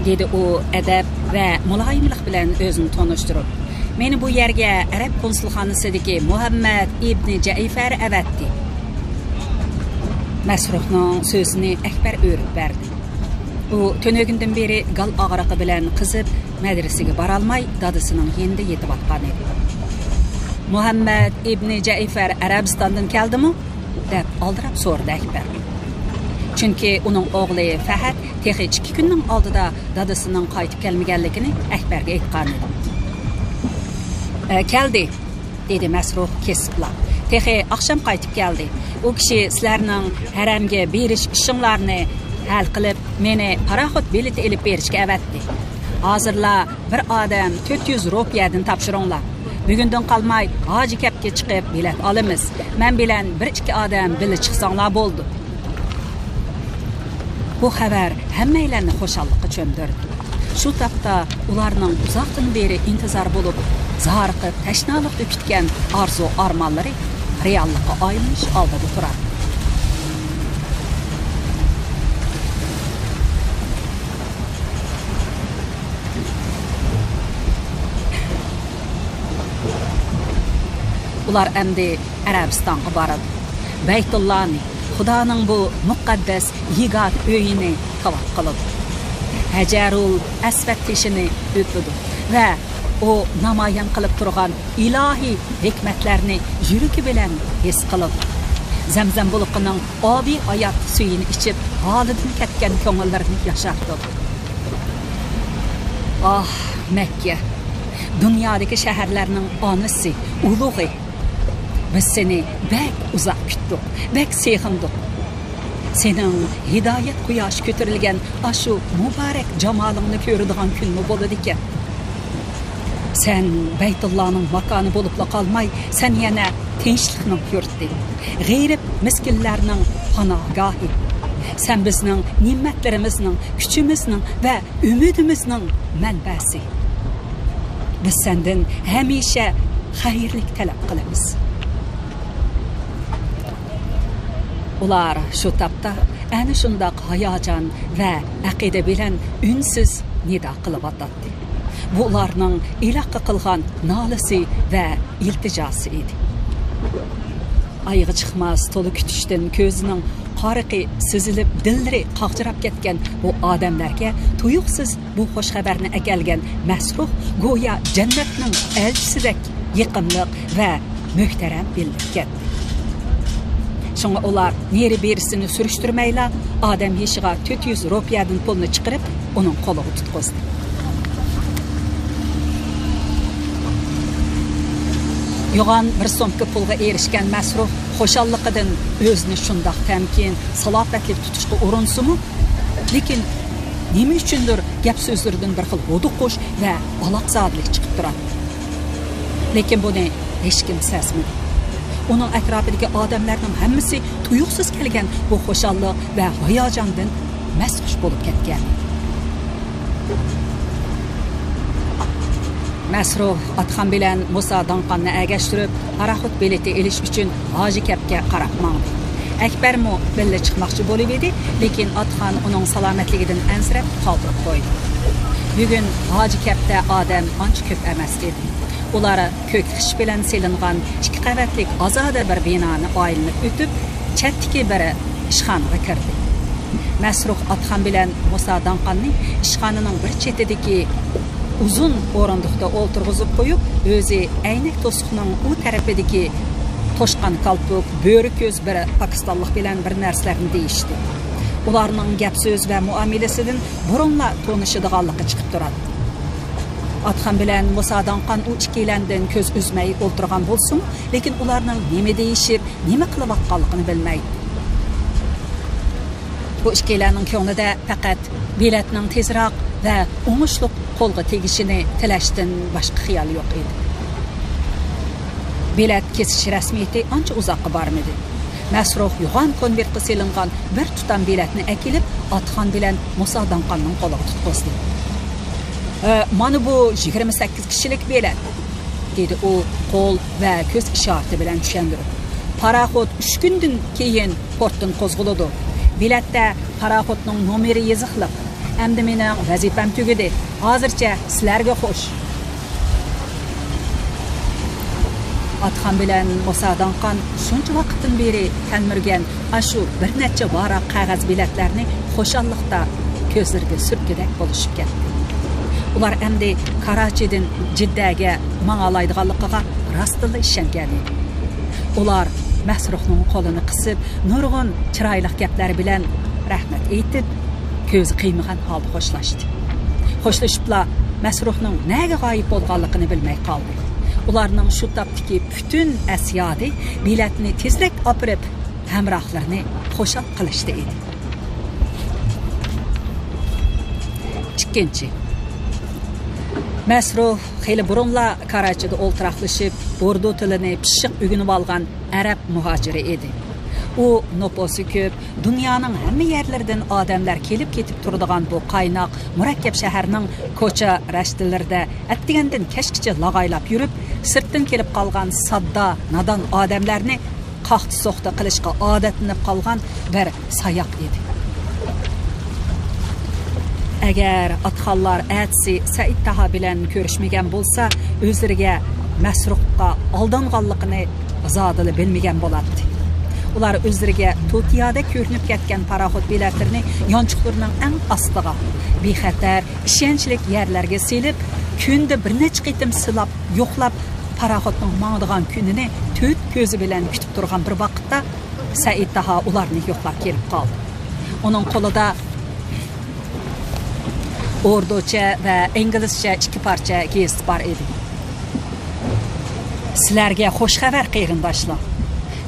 دېدى ئۇ ئەدەپ ۋە مۇلايىملىق بىلەن ئۆزىنى تونۇشتۇرۇپ. «مېنى بۇ يەرگە ئەرەب كونسۇلخانىسىدىكى مۇھەممەد ئىبنى جەئىفەر ئەۋەتتى.» مەسرۇھنىڭ سۆزىنى ئەكبەر ئۆرۈپ بەردى. ئۇ تۈنۈگۈندىن بېرى گال ئاغرىقى بىلەن قىزىپ، مەدرىسىگە بارالماي، دادىسىنىڭ يېنىدا يېتىۋاتقان ئىدى. «مۇھەممەد ئىبنى جەئىفەر ئەرەبىستاندىن كەلدىمۇ؟» دەپ ئالدىراپ سورىدى ئەكبەر. چۈنكى ئۇنىڭ ئوغلى فەھەد تېخى ئىككى كۈننىڭ ئالدىدا دادىسىنىڭ قايتىپ كەلمىگەنلىكىنى ئەكبەرگە ئېيتقانىدى. «ئە، كەلدى»، دېدى مەسرۇھ كېسىپلا. «تېخى ئاخشام قايتىپ كەلدى. ئۇ كىشى سىلەرنىڭ ھەرەمگە بېرىش ئىشىڭلارنى ھەل قىلىپ، مېنى پاراخوت بېلىتى ئېلىپ بېرىشكە ئەۋەتتى. ھازىرلا بىر ئادەم تۆت يۈز روپىيەدىن تاپشۇرۇڭلار. بۈگۈندىن قالماي ھاجى كەپكە چىقىپ بېلەت ئالىمىز. مەن بىلەن بىر ئىككى ئادەم بىللە چىقساڭلار بولىدۇ.» بۇ خەۋەر ھەممەيلەننى خۇشاللىققا چۆمدۈردى. شۇ تاپتا ئۇلارنىڭ ئۇزاقتىن بېرى ئىنتىزار بولۇپ، زارىقىپ، تەشنالىقتا كۈتكەن ئارزۇ-ئارمانلىرى رېئاللىققا ئايلىنىش ئالدىدا تۇراتتى. ئۇلار ئەمدى ئەرەبىستانغا بارىدۇ. بەيتۇللانى، خۇدانىڭ بۇ مۇقەددەس يېگانە ئۆيىنى تاۋاپ قىلىدۇ. ھەجەرۇل ئەسۋەد تېشىنى ئۆپىدۇ ۋە ئۇ نامايان قىلىپ تۇرغان ئىلاھىي ھېكمەتلەرنى يۈرىكى بىلەن ھېس قىلىدۇ. زەمزەم بۇلىقىنىڭ ئابىي ھايات سۈيىنى ئىچىپ، ھالىدىن كەتكەن كۆڭۈللىرىنى ياشارتىدۇ. ئاھ، مەككە، دۇنيادىكى شەھەرلەرنىڭ ئانىسى، ئۇلۇغى. بىز سېنى بەك ئۇزاق كۈتتۇق، بەك سېغىندۇق. سېنىڭ ھىدايەت قۇياشى كۆتۈرۈلگەن ئاشۇ مۇبارەك جامالىڭنى كۆرىدىغان كۈنمۇ بولىدىكەن. سەن بەيتۇللانىڭ ماكانى بولۇپلا قالماي، سەن يەنە تىنچلىقنىڭ يۇرتى، غېرىب مىسكىنلەرنىڭ پاناھگاھى. سەن بىزنىڭ نېمەتلىرىمىزنىڭ، كۈچىمىزنىڭ ۋە ئۈمىدىمىزنىڭ مەنبەسى. بىز سەندىن ھەمىشە خەيرلىك تەلەپ قىلىمىز. ئۇلار شۇ تاپتا ئەنە شۇنداق ھاياجان ۋە ئەقىدە بىلەن ئۈنسىز نىدا قىلىۋاتاتتى. بۇ ئۇلارنىڭ ئىلاھقا قىلغان نالىسى ۋە ئىلتىجاسى ئىدى. ئايىغى چىقماس تولا كۈتۈشتىن كۆزىنىڭ قارىقى سۈزۈلۈپ، دىللىرى قاغجىراپ كەتكەن بۇ ئادەملەرگە تۇيۇقسىز بۇ خۇش خەۋەرنى ئەكەلگەن مەسرۇھ گويا جەننەتنىڭ ئەلچىسىدەك يېقىملىق ۋە مۆھتەرەم بىلىنىپ كەتتى. شۇڭا ئۇلار نېرى-بېرىسىنى سۈرۈشتۈرمەيلا، ئادەم يېشىغا تۆت يۈز روپىيەدىن پۇلنى چىقىرىپ، ئۇنىڭ قولىغا تۇتقۇزدى. يوغان بىر سومكا پۇلغا ئېرىشكەن مەسرۇھ خۇشاللىقىدىن ئۆزىنى شۇنداق تەمكىن، سالاپەتلىك تۇتۇشقا ئۇرۇنسىمۇ، لېكىن نېمە ئۈچۈندۇر گەپ سۆزلىرىدىن بىر خىل ھودۇقۇش ۋە بالاقزادىلىك چىقىپ تۇراتتى. لېكىن بۇنى ھېچكىم سەزمىدى. ئۇنىڭ ئەتراپىدىكى ئادەملەرنىڭ ھەممىسى تۇيۇقسىز كەلگەن بۇ خۇشاللىق ۋە ھاياجاندىن مەستخۇش بولۇپ كەتكەن. مەسرۇھ ئاتخان بىلەن مۇسا داڭقاننى ئەگەشتۈرۈپ، پاراخوت بېلىتى ئېلىش ئۈچۈن ھاجى كەپكە قاراپ ماڭدى. ئەكبەرمۇ بىللە چىقماقچى بولۇۋىدى، لېكىن ئاتخان ئۇنىڭ سالامەتلىكىدىن ئەنسىرەپ قالدۇرۇپ قويدى. بۈگۈن ھاجى كەپتە ئادەم ئانچە كۆپ ئەمەس ئىدى. ئۇلار كۆك خىش بىلەن سېلىنغان ئىككى قەۋەتلىك ئازادە بىر بىنانى ئايلىنىپ ئۆتۈپ، چەتتىكى بىر ئىشخانىغا كىردى. مەسرۇھ ئاتخان بىلەن مۇسا داڭقاننى ئىشخانىنىڭ بىر چېتىدىكى ئۇزۇن ئورۇندۇقتا ئولتۇرغۇزۇپ قويۇپ، ئۆزى ئەينەك توسۇقنىڭ ئۇ تەرىپىدىكى توشقان كالپۇك، بۆرە كۆز بىر پاكىستانلىق بىلەن بىر نەرسىلەرنى دېيىشتى. ئۇلارنىڭ گەپ سۆز ۋە مۇئامىلىسىدىن بۇرۇنلا تونۇشىدىغانلىقى چىقىپ تۇراتتى. ئاتخان بىلەن مۇسا داڭقان ئۇ ئىككىيلەندىن كۆز ئۈزمەي ئولتۇرغان بولسىمۇ، لېكىن ئۇلارنىڭ نېمە دېيىشىپ، نېمە قىلىۋاتقانلىقىنى بىلمەيتتى. بۇ ئىككىيلەننىڭ كۆڭلىدە پەقەت بېلەتنىڭ تېزراق ۋە ئوڭۇشلۇق قولغا تېگىشىنى تىلەشتىن باشقا خىيال يوق ئىدى. بېلەت كېسىش رەسمىيىتى ئانچە ئۇزاققا بارمىدى. مەسرۇھ يوغان كونۋېرتقا سېلىنغان بىر تۇتام بېلەتنى ئەكېلىپ، ئاتخان بىلەن مۇسا داڭقاننىڭ قولىغا تۇتقۇزدى. «ئە، مانا بۇ يىگىرمە سەككىز كىشىلىك بېلەت»، دېدى ئۇ قول ۋە كۆز ئىشارىتى بىلەن چۈشەندۈرۈپ. «پاراخوت ئۈچ كۈندىن كېيىن پورتتىن قوزغىلىدۇ. بېلەتتە پاراخوتنىڭ نومۇرى يېزىقلىق. ئەمدى مېنىڭ ۋەزىپەم تۈگىدى. ھازىرچە سىلەرگە خوش.» ئاتخان بىلەن مۇسا داڭقان شۇنچە ۋاقىتتىن بېرى تەلمۈرگەن ئاشۇ بىر نەچچە ۋاراق قەغەز بېلەتلەرنى خۇشاللىقتا كۆزلىرىگە سۈرتكۈدەك بولۇشۇپ كەتتى. ئۇلار ئەمدى كاراچىدىن جىددەگە ماڭالايدىغانلىقىغا راستتىنلا ئىشەنگەن ئىدى. ئۇلار مەسرۇھنىڭ قولىنى قىسىپ، نۇرغۇن چىرايلىق گەپلەر بىلەن رەھمەت ئېيتىپ، كۆزى قىيمىغان ھالدا خوشلاشتى. خوشلىشىپلا مەسرۇھنىڭ نەگە غايىب بولغانلىقىنى بىلمەي قالدى. ئۇلارنىڭ شۇ تاپتىكى پۈتۈن ئەسيادى بېلەتنى تېزرەك ئاپىرىپ، ھەمراھلىرىنى خۇشال قىلىشتا ئىدى. ئىككىنچى. مەسرۇھ خېلى بۇرۇنلا كاراچىدا ئولتۇراقلىشىپ، ئوردۇ تىلىنى پىششىق ئۆگىنىۋالغان ئەرەب مۇھاجىرى ئىدى. ئۇ نوپۇسى كۆپ، دۇنيانىڭ ھەممە يەرلىرىدىن ئادەملەر كېلىپ كېتىپ تۇرىدىغان بۇ قايناق، مۇرەككەپ شەھەرنىڭ كوچا رەشتىلىرىدە ئەتىگەندىن كەچكىچە لاغايلاپ يۈرۈپ، سىرتتىن كېلىپ قالغان ساددا، نادان ئادەملەرنى قاقتى-سوقتى قىلىشقا ئادەتلىنىپ قالغان بىر ساياق ئىدى. ئەگەر ئاتخانلار ئەتىسى سەئىد تاھا بىلەن كۆرۈشمىگەن بولسا، ئۆزلىرىگە مەسرۇخقا ئالدانغانلىقىنى زادىلا بىلمىگەن بولاتتى. ئۇلار ئۆزلىرىگە توتىيادەك كۆرۈنۈپ كەتكەن پاراخوت بېلەتلىرىنى يانچۇقلىرىنىڭ ئەڭ ئاستىغا، بىخەتەر، ئىشەنچلىك يەرلەرگە سېلىپ، كۈندە بىر نەچچە قېتىم سىلاپ، يوقلاپ، پاراخوتنىڭ ماڭىدىغان كۈنىنى تۆت كۆزى بىلەن كۈتۈپ تۇرغان بىر ۋاقىتتا، سەئىد تاھا ئۇلارنى يوقلاپ كېلىپ قالدى. ئۇنىڭ قولىدا ئوردۇچە ۋە ئىنگلىزچە ئىككى پارچە گېزىت بار ئىدى. «سىلەرگە خوش خەۋەر، قېرىنداشلار!»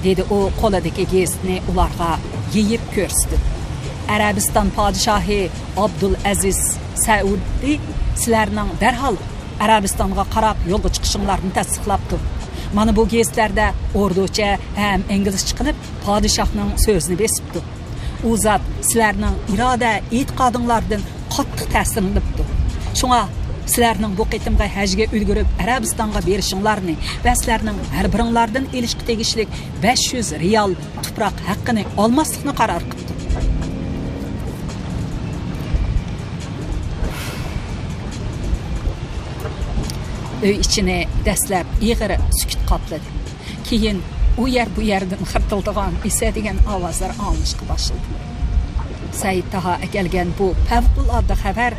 دېدى ئۇ قولىدىكى گېزىتنى ئۇلارغا يېيىپ كۆرسىتىپ. «ئەرەبىستان پادىشاھى ئابدۇلئەزىز سەئۇدى سىلەرنىڭ دەرھال ئەرەبىستانغا قاراپ يولغا چىقىشىڭلارنى تەستىقلاپتۇ. مانا بۇ گېزىتلەردە ئوردۇچە ھەم ئىنگلىزچە قىلىپ پادىشاھنىڭ سۆزىنى بېسىپتۇ. ئۇ زات سىلەرنىڭ ئىرادە، ئېتىقادىڭلاردىن قاتتىق تەسىرلىنىپتۇ. شۇڭا سىلەرنىڭ بۇ قېتىمقى ھەجگە ئۈلگۈرۈپ ئەرەبىستانغا بېرىشىڭلارنى ۋە سىلەرنىڭ ھەر بىرىڭلاردىن ئېلىشقا تېگىشلىك بەش يۈز رىيال تۇپراق ھەققىنى ئالماسلىقنى قارار قىپتۇ.» ئۆي ئىچىنى دەسلەپ ئېغىر سۈكۈت قاپلىدى. كېيىن ئۇ يەر بۇ يەردىن خىرتىلدىغان، ئېسەدىگەن ئاۋازلار ئاڭلىنىشقا باشلىدى. سەئىد تاھا ئەكەلگەن بۇ پەۋقۇلئاددە خەۋەر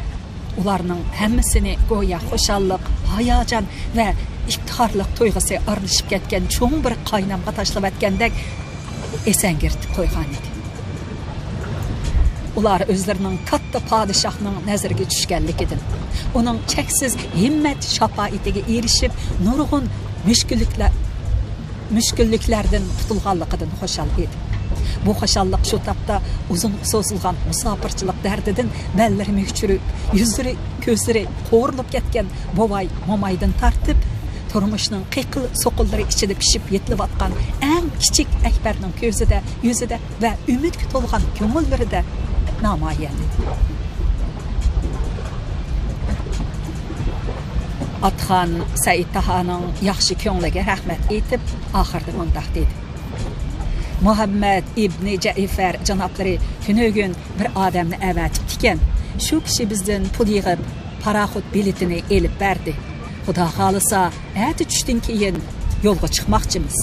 ئۇلارنىڭ ھەممىسىنى گويا خۇشاللىق، ھاياجان ۋە ئىپتىخارلىق تۇيغۇسى ئارىلىشىپ كەتكەن چوڭ بىر قاينامغا تاشلىۋەتكەندەك ئېسەڭگىرىتىپ قويغانىدى. ئۇلار ئۆزلىرىنىڭ كاتتا پادىشاھنىڭ نەزىرىگە چۈشكەنلىكىدىن، ئۇنىڭ چەكسىز ھىممەت شاپائىتىگە ئېرىشىپ، نۇرغۇن مۈشكۈللۈكلەر، مۈشكۈللۈكلەردىن قۇتۇلغانلىقىدىن خۇشال ئىدى. بۇ خۇشاللىق شۇ تاپتا ئۇزۇن سوزۇلغان مۇساپىرچىلىق دەردىدىن بەللىرى مۈكچۈرۈپ، يۈزلىرى، كۆزلىرى قورۇلۇپ كەتكەن بوۋاي، مومايدىن تارتىپ، تۇرمۇشنىڭ قىيقىل سوقۇنلىرى ئىچىدە پىشىپ يېتىلىۋاتقان ئەڭ كىچىك ئەكبەرنىڭ كۆزىدە، يۈزىدە ۋە ئۈمىدكە تولغان كۆڭۈللىرىدە نامايان ئىدى. ئاتىخان سەئىد تاھانىڭ ياخشى كۆڭلىگە رەھمەت ئېيتىپ، ئاخىرىدا مۇنداق دېدى: «مۇھەممەد ئىبنى جەئىفەر جانابلىرى تۈنۈگۈن بىر ئادەمنى ئەۋەتىپتىكەن. شۇ كىشى بىزدىن پۇل يىغىپ، پاراخوت بېلىتىنى ئېلىپ بەردى. خۇدا خالىسا، ئەتە چۈشتىن كېيىن يولغا چىقماقچىمىز.»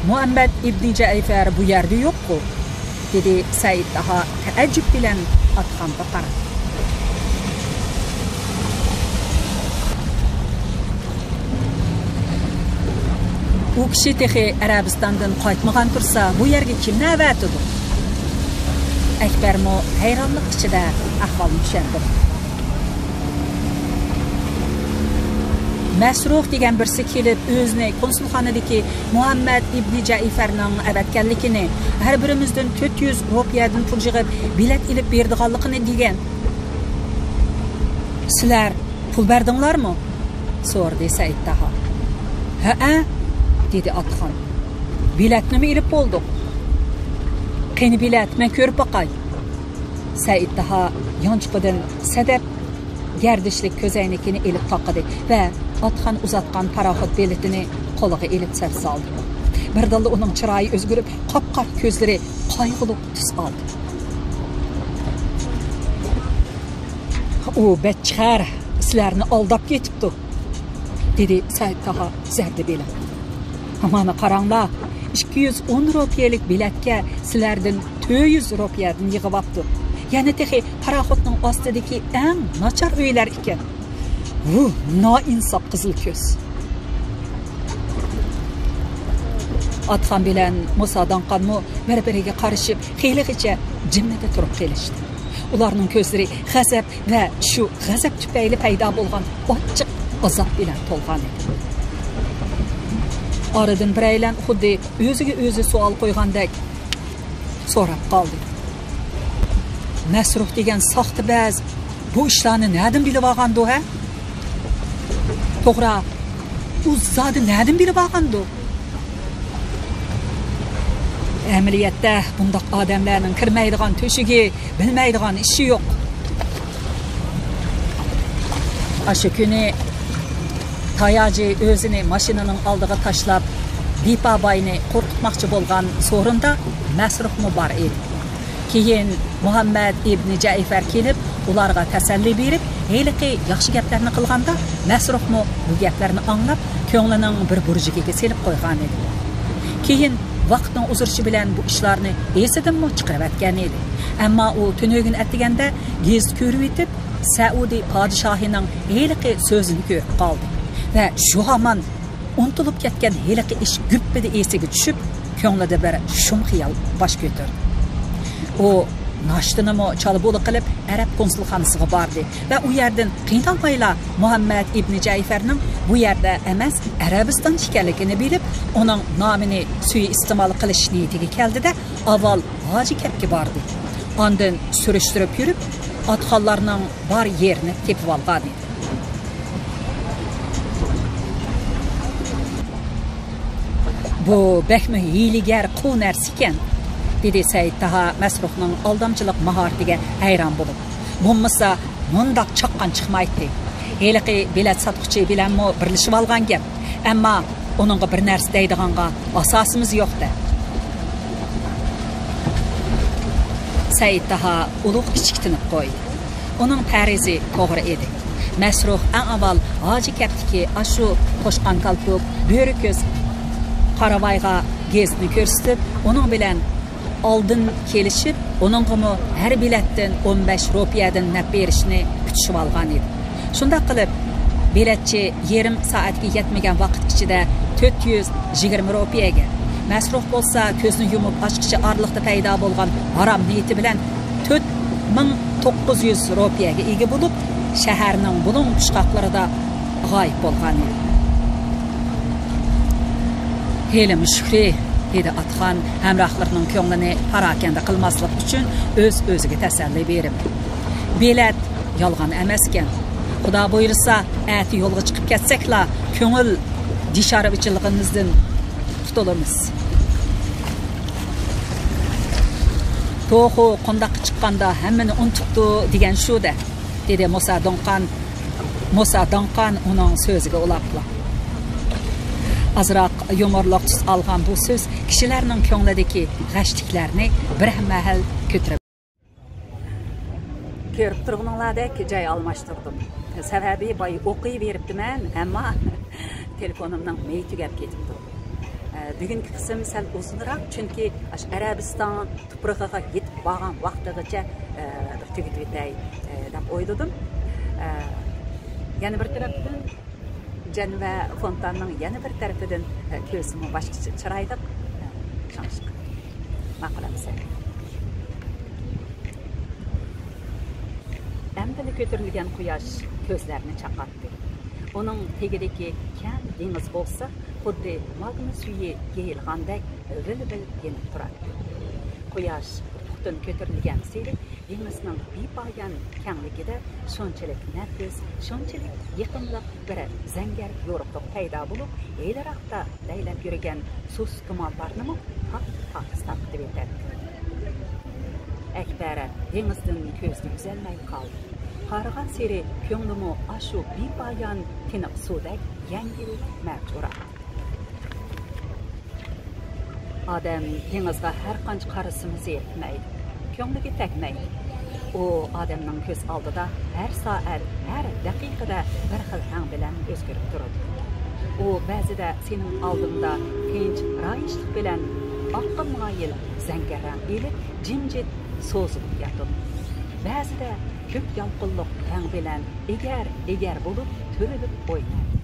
«مۇھەممەد ئىبنى جەئىفەر بۇ يەردە يوققۇ؟» دېدى سەئىد تاھا تەئەججۈپ بىلەن ئاتىخانغا قاراپ. «ئۇ كىشى تېخى ئەرەبىستاندىن قايتمىغان تۇرسا، بۇ يەرگە كىمنى ئەۋەتىدۇ؟» ئەكبەرمۇ ھەيرانلىق ئىچىدە ئەھۋالنى چۈشەندى. «مەسرۇخ دېگەن بىرسى كېلىپ، ئۆزىنى كونسۇلخانىدىكى مۇھەممەد ئىبنى جەئىفەرنىڭ ئەۋەتكەنلىكىنى، ھەر بىرىمىزدىن تۆت يۈز روپىيەدىن پۇل يىغىپ، بېلەت ئېلىپ بېرىدىغانلىقىنى دېگەن. سىلەر پۇل بەردىڭلارمۇ؟» سورىدى سەئىد تاھا. «ھەئە» دېدى ئاتىخان. «بېلەتنىمۇ ئېلىپ بولدۇق.» «قېنى بېلەت، مەن كۆرۈپ باقاي.» سەئىد تاھا يانچۇقىدىن سەدەپ گەردىشلىك كۆزەينىكىنى ئېلىپ تاقىدى ۋە ئاتىخان ئۇزاتقان پاراخوت بېلىتىنى قولىغا ئېلىپ سەپ سالدى. بىردىنلا ئۇنىڭ چىرايى ئۆزگىرىپ، قاپقارا كۆزلىرى قايغۇلۇق تۈس ئالدى. «ئۇ بەچچىخەر سىلەرنى ئالداپ كېتىپتۇ»، دېدى سەئىد تاھا زەردە بىلەن. «مانا قاراڭلار، ئىككى يۈز ئون روپىيەلىك بېلەتكە سىلەردىن تۆت يۈز روپىيەدىن يىغىۋاپتۇ. يەنە تېخى پاراخوتنىڭ ئاستىدىكى ئەڭ ناچار ئۆيلەر ئىكەن. ۋۇ، نائىنساپ قىزىل كۆز!» ئاتىخان بىلەن مۇسا داڭقانمۇ بىر-بىرىگە قارىشىپ، خېلىغىچە جىممىدە تۇرۇپ قېلىشتى. ئۇلارنىڭ كۆزلىرى غەزەپ ۋە شۇ غەزەپ تۈپەيلى پەيدا بولغان ئاچچىق ئازاب بىلەن تولغان ئىدى. ئارىدىن بىرەيلەن خۇددى ئۆزىگە ئۆزى سوئال قويغاندەك سوراپ قالدى: «مەسرۇھ دېگەن ساختىپەز بۇ ئىشلارنى نەدىن بىلىۋالغاندۇ، ھە؟ توغرا، ئۇ زادى نەدىن بىلىۋالغاندۇ؟ ئەمەلىيەتتە بۇنداق ئادەملەرنىڭ كىرمەيدىغان تۆشۈكى، بىلمەيدىغان ئىشى يوق.» ئاشۇ كۈنى تاياجى ئۆزىنى ماشىنىنىڭ ئالدىغا تاشلاپ، دىپا باينى قورقۇتماقچى بولغان سورۇندا مەسرۇھمۇ بار ئىدى. كېيىن مۇھەممەد ئىبنى جەئىفەر كېلىپ، ئۇلارغا تەسەللى بېرىپ، ھېلىقى ياخشى گەپلەرنى قىلغاندا، مەسرۇھمۇ بۇ گەپلەرنى ئاڭلاپ، كۆڭلىنىڭ بىر بۇرجىكىگە سېلىپ قويغانىدى. كېيىن ۋاقىتنىڭ ئۇزىرىشى بىلەن بۇ ئىشلارنى ئېسىدىنمۇ چىقىرىۋەتكەن ئىدى. ئەمما ئۇ تۈنۈگۈن ئەتىگەندە گېزىت كۆرۈۋېتىپ، سەئۇدى پادىشاھىنىڭ ھېلىقى سۆزىنى كۆرۈپ قالدى ۋە شۇ ھامان ئۇنتۇلۇپ كەتكەن ھېلىقى ئىش گۈپپىدە ئېسىگە چۈشۈپ، كۆڭلىدە بىر شۇم خىيال باش كۆتۈردى. ئۇ ناشتىنىمۇ چالا بۇلا قىلىپ، ئەرەب كونسۇلخانىسىغا باردى ۋە ئۇ يەردىن قىينالمايلا مۇھەممەد ئىبنى جەيفەرنىڭ بۇ يەردە ئەمەس، ئەرەبىستان ئىكەنلىكىنى بىلىپ، ئۇنىڭ نامىنى سۇيىئىستېمال قىلىش نىيىتىگە كەلدى-دە، ئاۋۋال ھاجى كەپكە باردى. ئاندىن سۈرۈشتۈرۈپ يۈرۈپ، ئاتخانلارنىڭ بار يېرىنى تېپىۋالغانىدى. بۇ بەكمۇ ھىيلىگەر قۇۋ نەرسىكەن، دېدى سەئىد تاھا مەسرۇھنىڭ ئالدامچىلىق ماھارىتىگە ھەيران بولۇپ. بولمىسا مۇنداق چاققان چىقمايتتى. ھېلىقى بېلەت ساتقۇچى بىلەنمۇ بىرلىشىۋالغان گەپ. ئەمما ئۇنىڭغا بىر نەرسە دەيدىغانغا ئاساسىمىز يوق-دە. سەئىد تاھا ئۇلۇغ كىچىك تىنىپ قويدى. ئۇنىڭ پەرىزى توغرا ئىدى. مەسرۇھ ئەڭ ئاۋۋال ھاجى كەپتىكى ئاشۇ توشقان كالپۇك، بۆرە كۆز قارىۋايغا گېزىتنى كۆرسىتىپ، ئۇنىڭ بىلەن ئالدىن كېلىشىپ، ئۇنىڭغىمۇ ھەر بېلەتتىن ئون بەش روپىيەدىن نەپ بېرىشنى پۈتۈشۈۋالغان ئىدى. شۇنداق قىلىپ، بېلەتچى يېرىم سائەتكە يەتمىگەن ۋاقىت ئىچىدە تۆت يۈز يىگىرمە روپىيەگە، مەسرۇھ بولسا كۆزنى يۇمۇپ ئاچقىچە ئارىلىقتا پەيدا بولغان ھارام نىيىتى بىلەن تۆت مىڭ توققۇز يۈز روپىيەگە ئىگە بولۇپ، شەھەرنىڭ بۇلۇڭ پۇچقاقلىرىدا غايىب بولغان ئىدى. ھېلىمۇ شۈكرى، دېدى ئاتخان ھەمراھلىرىنىڭ كۆڭلىنى پاراكەندە قىلماسلىق ئۈچۈن ئۆز-ئۆزىگە تەسەللى بېرىپ. بېلەت يالغان ئەمەسكەن. خۇدا بۇيرۇسا، ئەتە يولغا چىقىپ كەتسەكلا، كۆڭۈل دىشارۋىچىلىقىمىزدىن قۇتۇلىمىز. توخۇ قونداققا چىققاندا ھەممىنى ئۇنتۇپتۇ دېگەن شۇ-دە، دېدى مۇسا دۇڭقان، مۇسا داڭقان ئۇنىڭ سۆزىگە ئۇلاپلا. ئازراق يۇمۇرلۇق تۈس ئالغان بۇ سۆز كىشىلەرنىڭ كۆڭلىدىكى غەشلىكلەرنى بىر مەھەل كۆتۈرۈپ. كۆرۈپ تۇرغىنىڭلاردەك جاي ئالماشتۇردۇم. سەۋەبى باي ئوقۇيۋېرىپتىمەن، ئەمما تېلېفونۇمنىڭ مېيى تۈگەپ كېتىپتۇ. ئە، بۈگۈنكى قىسىم سەل ئۇزۇنراق، چۈنكى ئاشۇ ئەرەبىستان تۇپرىقىغا يېتىپ بارغان ۋاقتىغىچە، ئە، بىر تۈگىتىۋېتەي، ئە، دەپ ئويلىدىم. ئە، يەنە بىر تەرەپتىن، جەن ۋە فونتاننىڭ يەنە بىر تەرىپىدىن، ئە، كۆرسىمۇ باشقىچە چىرايلىق، ئە، شۇڭلاشقا ماقۇل ئەمىسە. ئەمدىلا كۆتۈرۈلگەن قۇياش كۆزلەرنى چاقاتتى. ئۇنىڭ تېگىدىكى كەڭ دېڭىز بولسا، خۇددى ماگما سۈيى يېيىلغاندەك ۋىل-ۋىل يېنىپ تۇراتتى. قۇياش ئۇپۇقتىن كۆتۈرۈلگەنسېرى، دېڭىزنىڭ بىپايان كەڭلىكىدە شۇنچىلىك نەپىس، شۇنچىلىك يېقىملىق بىر زەڭگەر يورۇقلۇق پەيدا بولۇپ، ھېلىراقتا لەيلەپ يۈرگەن سۇس تۇمانلارنىمۇ پاك-پاك سارقىتىۋېتەتتى. ئەكبەر دېڭىزدىن كۆزىنى ئۈزەلمەي قالدى. قارىغانسېرى كۆڭلىمۇ ئاشۇ بىپايان تىنىق سۇدەك يەڭگىل مەۋج ئۇراتتى. ئادەم دېڭىزغا ھەر قانچە قارىسىمۇ زېرىكمەيدۇ، كۆڭلىگە تەگمەيدۇ. ئۇ ئادەمنىڭ كۆز ئالدىدا ھەر سائەت، ھەر دەقىقىدە بىر خىل رەڭ بىلەن ئۆزگىرىپ تۇرىدۇ. ئۇ بەزىدە سېنىڭ ئالدىڭدا تىنچ رايىشلىق بىلەن ئاققا مايىل زەڭگەر رەڭ ئېلىپ، جىمجىت سوزۇلۇپ ياتىدۇ. بەزىدە كۆك يالقۇنلۇق رەڭ بىلەن ئېگەر-ئېگەر بولۇپ تۈرۈلۈپ ئوينايدۇ.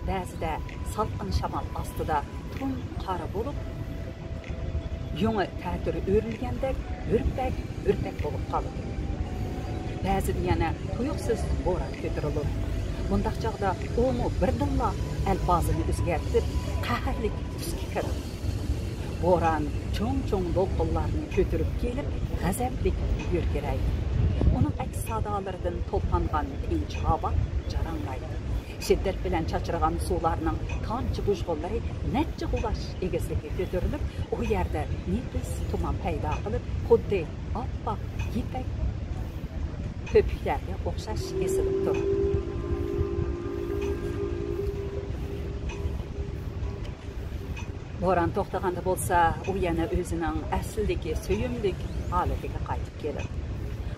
بەزىدە سالقىن شامال ئاستىدا تۇم قارا بولۇپ، يۇڭى تەتۈر ئۆرۈلگەندەك ھۈرپەك-ھۈرپەك بولۇپ قالىدۇ. بەزىدە يەنە تۇيۇقسىز بوران كۆتۈرۈلىدۇ. بۇنداق چاغدا ئۇمۇ بىردىنلا ئەلپازىنى ئۆزگەرتىپ، قەھەرلىك تۈسكە كىرىدۇ. بوران چوڭ-چوڭ دولقۇنلارنى كۆتۈرۈپ كېلىپ، غەزەپلىك گۈركىرەيدۇ. ئۇنىڭ ئەكس سادالىرىدىن تولپانغان تىنچ ھاۋا جاراڭلايدۇ. شىددەت بىلەن چاچرىغان سۇلارنىڭ تامچە بۇژغۇنلىرى نەچچە غۇلاچ ئېگىزلىككە كۆتۈرۈلۈپ، ئۇ يەردە نېپىز تۇمان پەيدا قىلىپ، خۇددى ئاپئاق يىپەك پۆپۈكلەرگە ئوخشاش ئېسىلىپ تۇرىدۇ. بوران توختىغاندا بولسا، ئۇ يەنە ئۆزىنىڭ ئەسلىدىكى سۆيۈملۈك ھالىتىگە قايتىپ كېلىدۇ.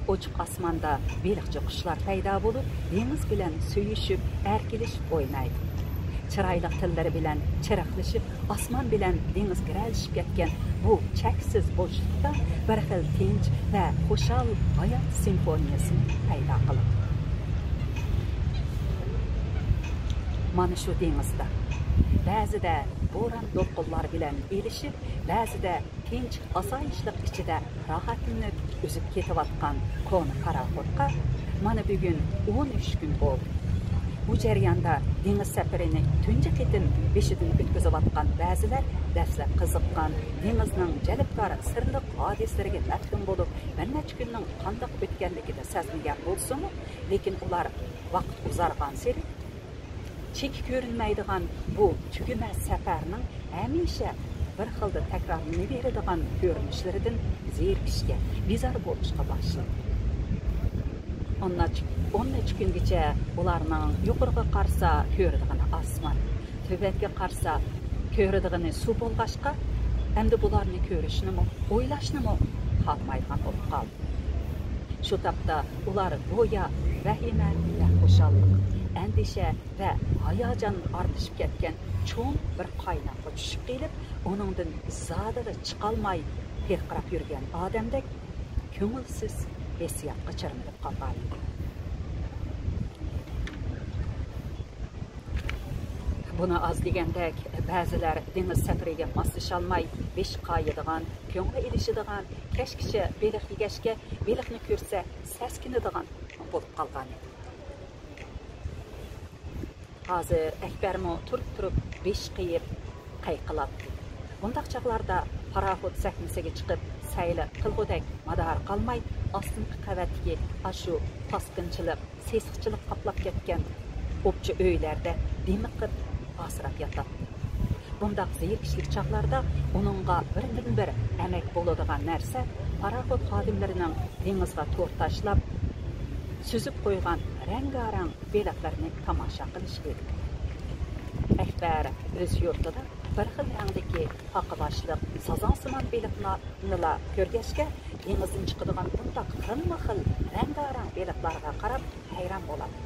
ئوچۇق ئاسماندا بېلىقچە قۇشلار پەيدا بولۇپ، دېڭىز بىلەن سۆيۈشۈپ، ئەركىلىشىپ ئوينايدۇ. چىرايلىق تىللىرى بىلەن چىرىقلىشىپ، ئاسمان بىلەن دېڭىز گىرەلىشىپ كەتكەن بۇ چەكسىز بوشلۇقتا بىر خىل تىنچ ۋە خۇشال ھايات سىمفونىيەسىنى پەيدا قىلىدۇ. مانا شۇ دېڭىزدا بەزىدە بوران دولقۇنلار بىلەن ئېلىشىپ، بەزىدە تىنچ، ئاسايىشلىق ئىچىدە راھەتلىنىپ ئۈزۈپ كېتىۋاتقان كونا پاراخوتقا مانا بۈگۈن ئون ئۈچ كۈن بولدى. بۇ جەرياندا دېڭىز سەپىرىنى تۇنجى قېتىم بېشىدىن ئۆتكۈزۈۋاتقان بەزىلەر دەسلەپ قىزىققان، دېڭىزنىڭ جەلپكار سىرلىق ھادىسىلىرىگە مەپتۇن بولۇپ، بىر نەچچە كۈننىڭ قانداق ئۆتكەنلىكىدە سەزمىگەن بولسىمۇ، لېكىن ئۇلار ۋاقىت ئۇزارغانسېرى چېكى كۆرۈنمەيدىغان بۇ تۈگىمەس سەپەرنىڭ ھەمىشە بىر خىلدا تەكرارلىنىۋېرىدىغان كۆرۈنۈشلىرىدىن زېرىكىشكە، بىزار بولۇشقا باشلىدى. ئون نەچچە، ئون نەچچە كۈنگىچە ئۇلارنىڭ يۇقىرىغا قارىسا كۆرىدىغىنى ئاسمان، تۆۋەنگە قارىسا كۆرىدىغىنى سۇ بولغاچقا، ئەمدى بۇلارنى كۆرۈشنىمۇ، ئويلاشنىمۇ خالىمايدىغان بولۇپ قالدى. شۇ تاپتا ئۇلار گويا ۋەھىمە ۋە خۇشاللىق، ئەندىشە ۋە ھاياجان ئارىلىشىپ كەتكەن چوڭ بىر قايناققا چۈشۈپ قېلىپ، ئۇنىڭدىن زادىلا چىقالماي پىرقىراپ يۈرگەن ئادەمدەك كۆڭۈلسىز ھېسسىياتقا چىرمىلىپ قالغانىدى. بۇنى ئاز دېگەندەك بەزىلەر دېڭىز سەپىرىگە ماسلىشالماي، بېشى قايىدىغان، كۆڭلى ئېلىشىدىغان، كەچكىچە بېلىق يېگەچكە، بېلىقنى كۆرسە سەسكىنىدىغان بولۇپ قالغانىدى. ھازىر ئەكبەرمۇ تۇرۇپ-تۇرۇپ بېشى قېيىپ قايقىلاتتى. بۇنداق چاغلاردا پاراخوت سەھنىسىگە چىقىپ سەيلە قىلغۇدەك مادارى قالماي، ئاستىنقى قەۋەتتىكى ئاشۇ پاسكىنىچىلىق، سېسىقچىلىق قاپلاپ كەتكەن ئوپچە ئۆيلەردە دىمىقىپ ھاسىراپ ياتاتتى. بۇنداق زېرىكىشلىك چاغلاردا ئۇنىڭغا بىردىنبىر ئەمەك بولىدىغان نەرسە پاراخوت خادىملىرىنىڭ دېڭىزغا تور تاشلاپ سۈزۈپ قويغان رەڭگارەڭ بېلىقلىرىنى تاماشا قىلىش ئىدى. ئەكبەر ئۆز يۇرتىدا بىر خىل رەڭدىكى پاقا باشلىق سازاڭسىمان بېلىقلارنىلا كۆرگەچكە، دېڭىزدىن چىقىدىغان بۇنداق خىلمۇ خىل رەڭگارەڭ بېلىقلارغا قاراپ ھەيران بولاتتى.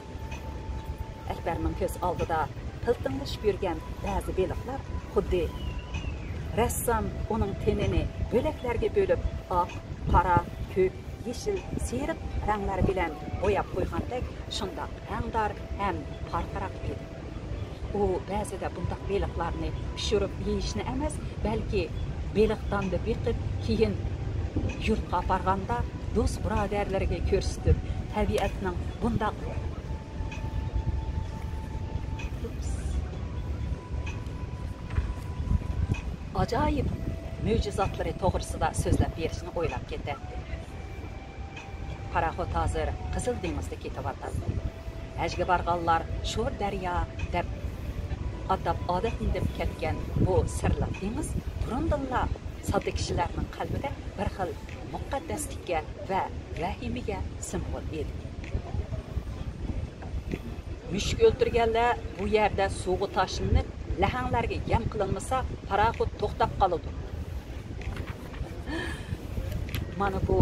ئەكبەرنىڭ كۆز ئالدىدا پىلتىڭلىشىپ يۈرگەن بەزى بېلىقلار خۇددى رەسسام ئۇنىڭ تېنىنى بۆلەكلەرگە بۆلۈپ، ئاق، قارا، كۆك، يېشىل، سېرىق رەڭلەر بىلەن بوياپ قويغاندەك شۇنداق رەڭدار ھەم پارقىراق ئىدى. ئۇ بەزىدە بۇنداق بېلىقلارنى پىشۇرۇپ يېيىشنى ئەمەس، بەلكى بېلىق داندا بېقىپ، كېيىن يۇرتقا ئاپارغاندا دوست بۇرادەرلىرىگە كۆرسىتىپ، تەبىئەتنىڭ بۇنداق ئاجايىپ مۆجىزاتلىرى توغرىسىدا سۆزلەپ بېرىشنى ئويلاپ كېتەتتى. پاراخوت ھازىر قىزىل دېڭىزدا كېتىۋاتاتتى. ھەجگە بارغانلار شور دەريا دەپ ئاتاپ ئادەتلىنىپ كەتكەن بۇ سىرلىق دېڭىز بۇرۇندىنلا ساددا كىشىلەرنىڭ قەلبىدە بىر خىل مۇقەددەسلىككە ۋە ۋەھىمىگە سىمۋول ئىدى. مۈشۈك ئۆلتۈرگەنلەر بۇ يەردە سۇغا تاشلىنىپ، لەھەڭلەرگە يەم قىلىنمىسا، پاراخوت توختاپ قالىدۇ. مانا بۇ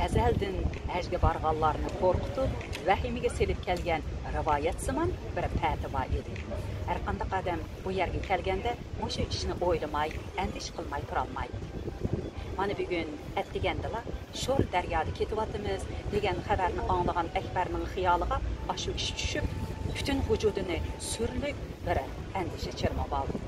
ئەزەلدىن ھەجگە بارغانلارنى قورقۇتۇپ، ۋەھىمىگە سېلىپ كەلگەن رىۋايەتسىمان بىر پەتىۋا ئىدى. ھەرقانداق ئادەم بۇ يەرگە كەلگەندە مۇشۇ ئىشنى ئويلىماي، ئەندىشە قىلماي تۇرالمايتتى. مانا بۈگۈن ئەتىگەندىلا شور دەريادا كېتىۋاتىمىز دېگەن خەۋەرنى ئاڭلىغان ئەكبەرنىڭ خىيالىغا ئاشۇ ئىش چۈشۈپ، پۈتۈن ۋۇجۇدىنى سۈرلۈك بىر ئەندىشە چىرمىۋالدى.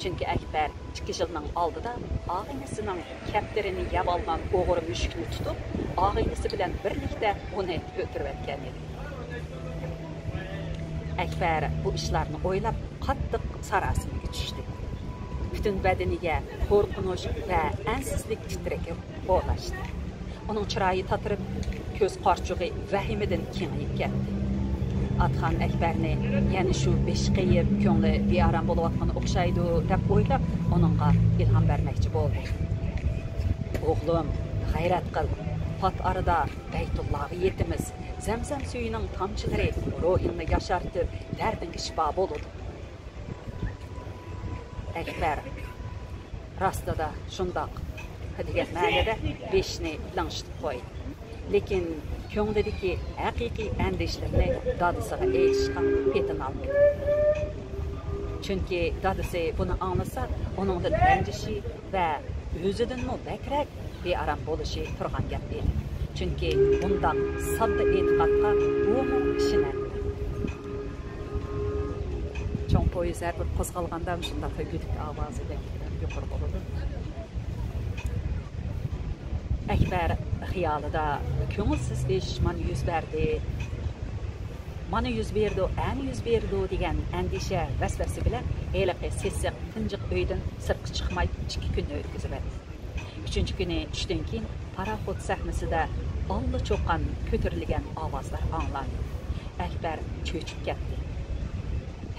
چۈنكى ئەكبەر ئىككى يىلنىڭ ئالدىدا ئاغىنىسىنىڭ كەپتىرىنى يەۋالغان ئوغرى مۈشۈكنى تۇتۇپ، ئاغىنىسى بىلەن بىرلىكتە ئۇنى ئۆلتۈرۈۋەتكەن ئىدى. ئەكبەر بۇ ئىشلارنى ئويلاپ، قاتتىق ساراسىمىگە چۈشتى. پۈتۈن بەدىنىگە قورقۇنچ ۋە ئەنسىزلىك تىترىكى ئورلاشتى. ئۇنىڭ چىرايى تاتىرىپ، كۆز قارىچۇقى ۋەھىمىدىن كېڭىيىپ كەتتى. ئاتىخان ئەكبەرنى يەنە شۇ بېشى قېيىپ، كۆڭلى بىئارام بولۇۋاتقىنى ئوخشايدۇ، دەپ ئويلاپ، ئۇنىڭغا ئىلھام بەرمەكچى بولدى. ئوغلۇم، غەيرەت قىل. پات ئارىدا بەيتۇللاغا يېتىمىز. زەمزەم سۈيىنىڭ تامچىلىرى روھىڭنى ياشارتىپ، دەردىڭگە شىپا بولىدۇ. ئەكبەر، راستىدا شۇنداق، دېگەن مەنىدە بېشىنى لىڭشىتىپ قويدى. لېكىن كۆڭلىدىكى ھەقىقىي ئەندىشىلىرىنى دادىسىغا ئېيتىشقا پېتىنالمىدى. چۈنكى دادىسى بۇنى ئاڭلىسا، ئۇنىڭدىن رەنجىشى ۋە ئۆزىدىنمۇ بەكرەك بىئارام بولۇشى تۇرغان گەپ ئىدى. چۈنكى بۇنداق ساددا ئېتىقادقا ئۇمۇ ئىشىنەتتى. چوڭ پويىز ھەر بىر قوزغالغاندا مۇشۇنداق گۈدۈك ئاۋازى بەك يۇقىرى بولىدۇ. ئەكبەر خىيالىدا كۆڭۈلسىز ئىش مانا يۈز بەردى، مانا يۈز بېرىدۇ، ئەنە يۈز بېرىدۇ دېگەن ئەندىشە ۋەسۋەسە بىلەن ھېلىقى سېسىق، تىنجىق ئۆيدىن سىرتقا چىقماي ئىككى كۈننى ئۆتكۈزۈۋەتتى. ئۈچىنچى كۈنى چۈشتىن كېيىن پاراخوت سەھنىسىدە ئاللىچوقان كۆتۈرۈلگەن ئاۋازلار ئاڭلاندى. ئەكبەر چۆچۈپ كەتتى.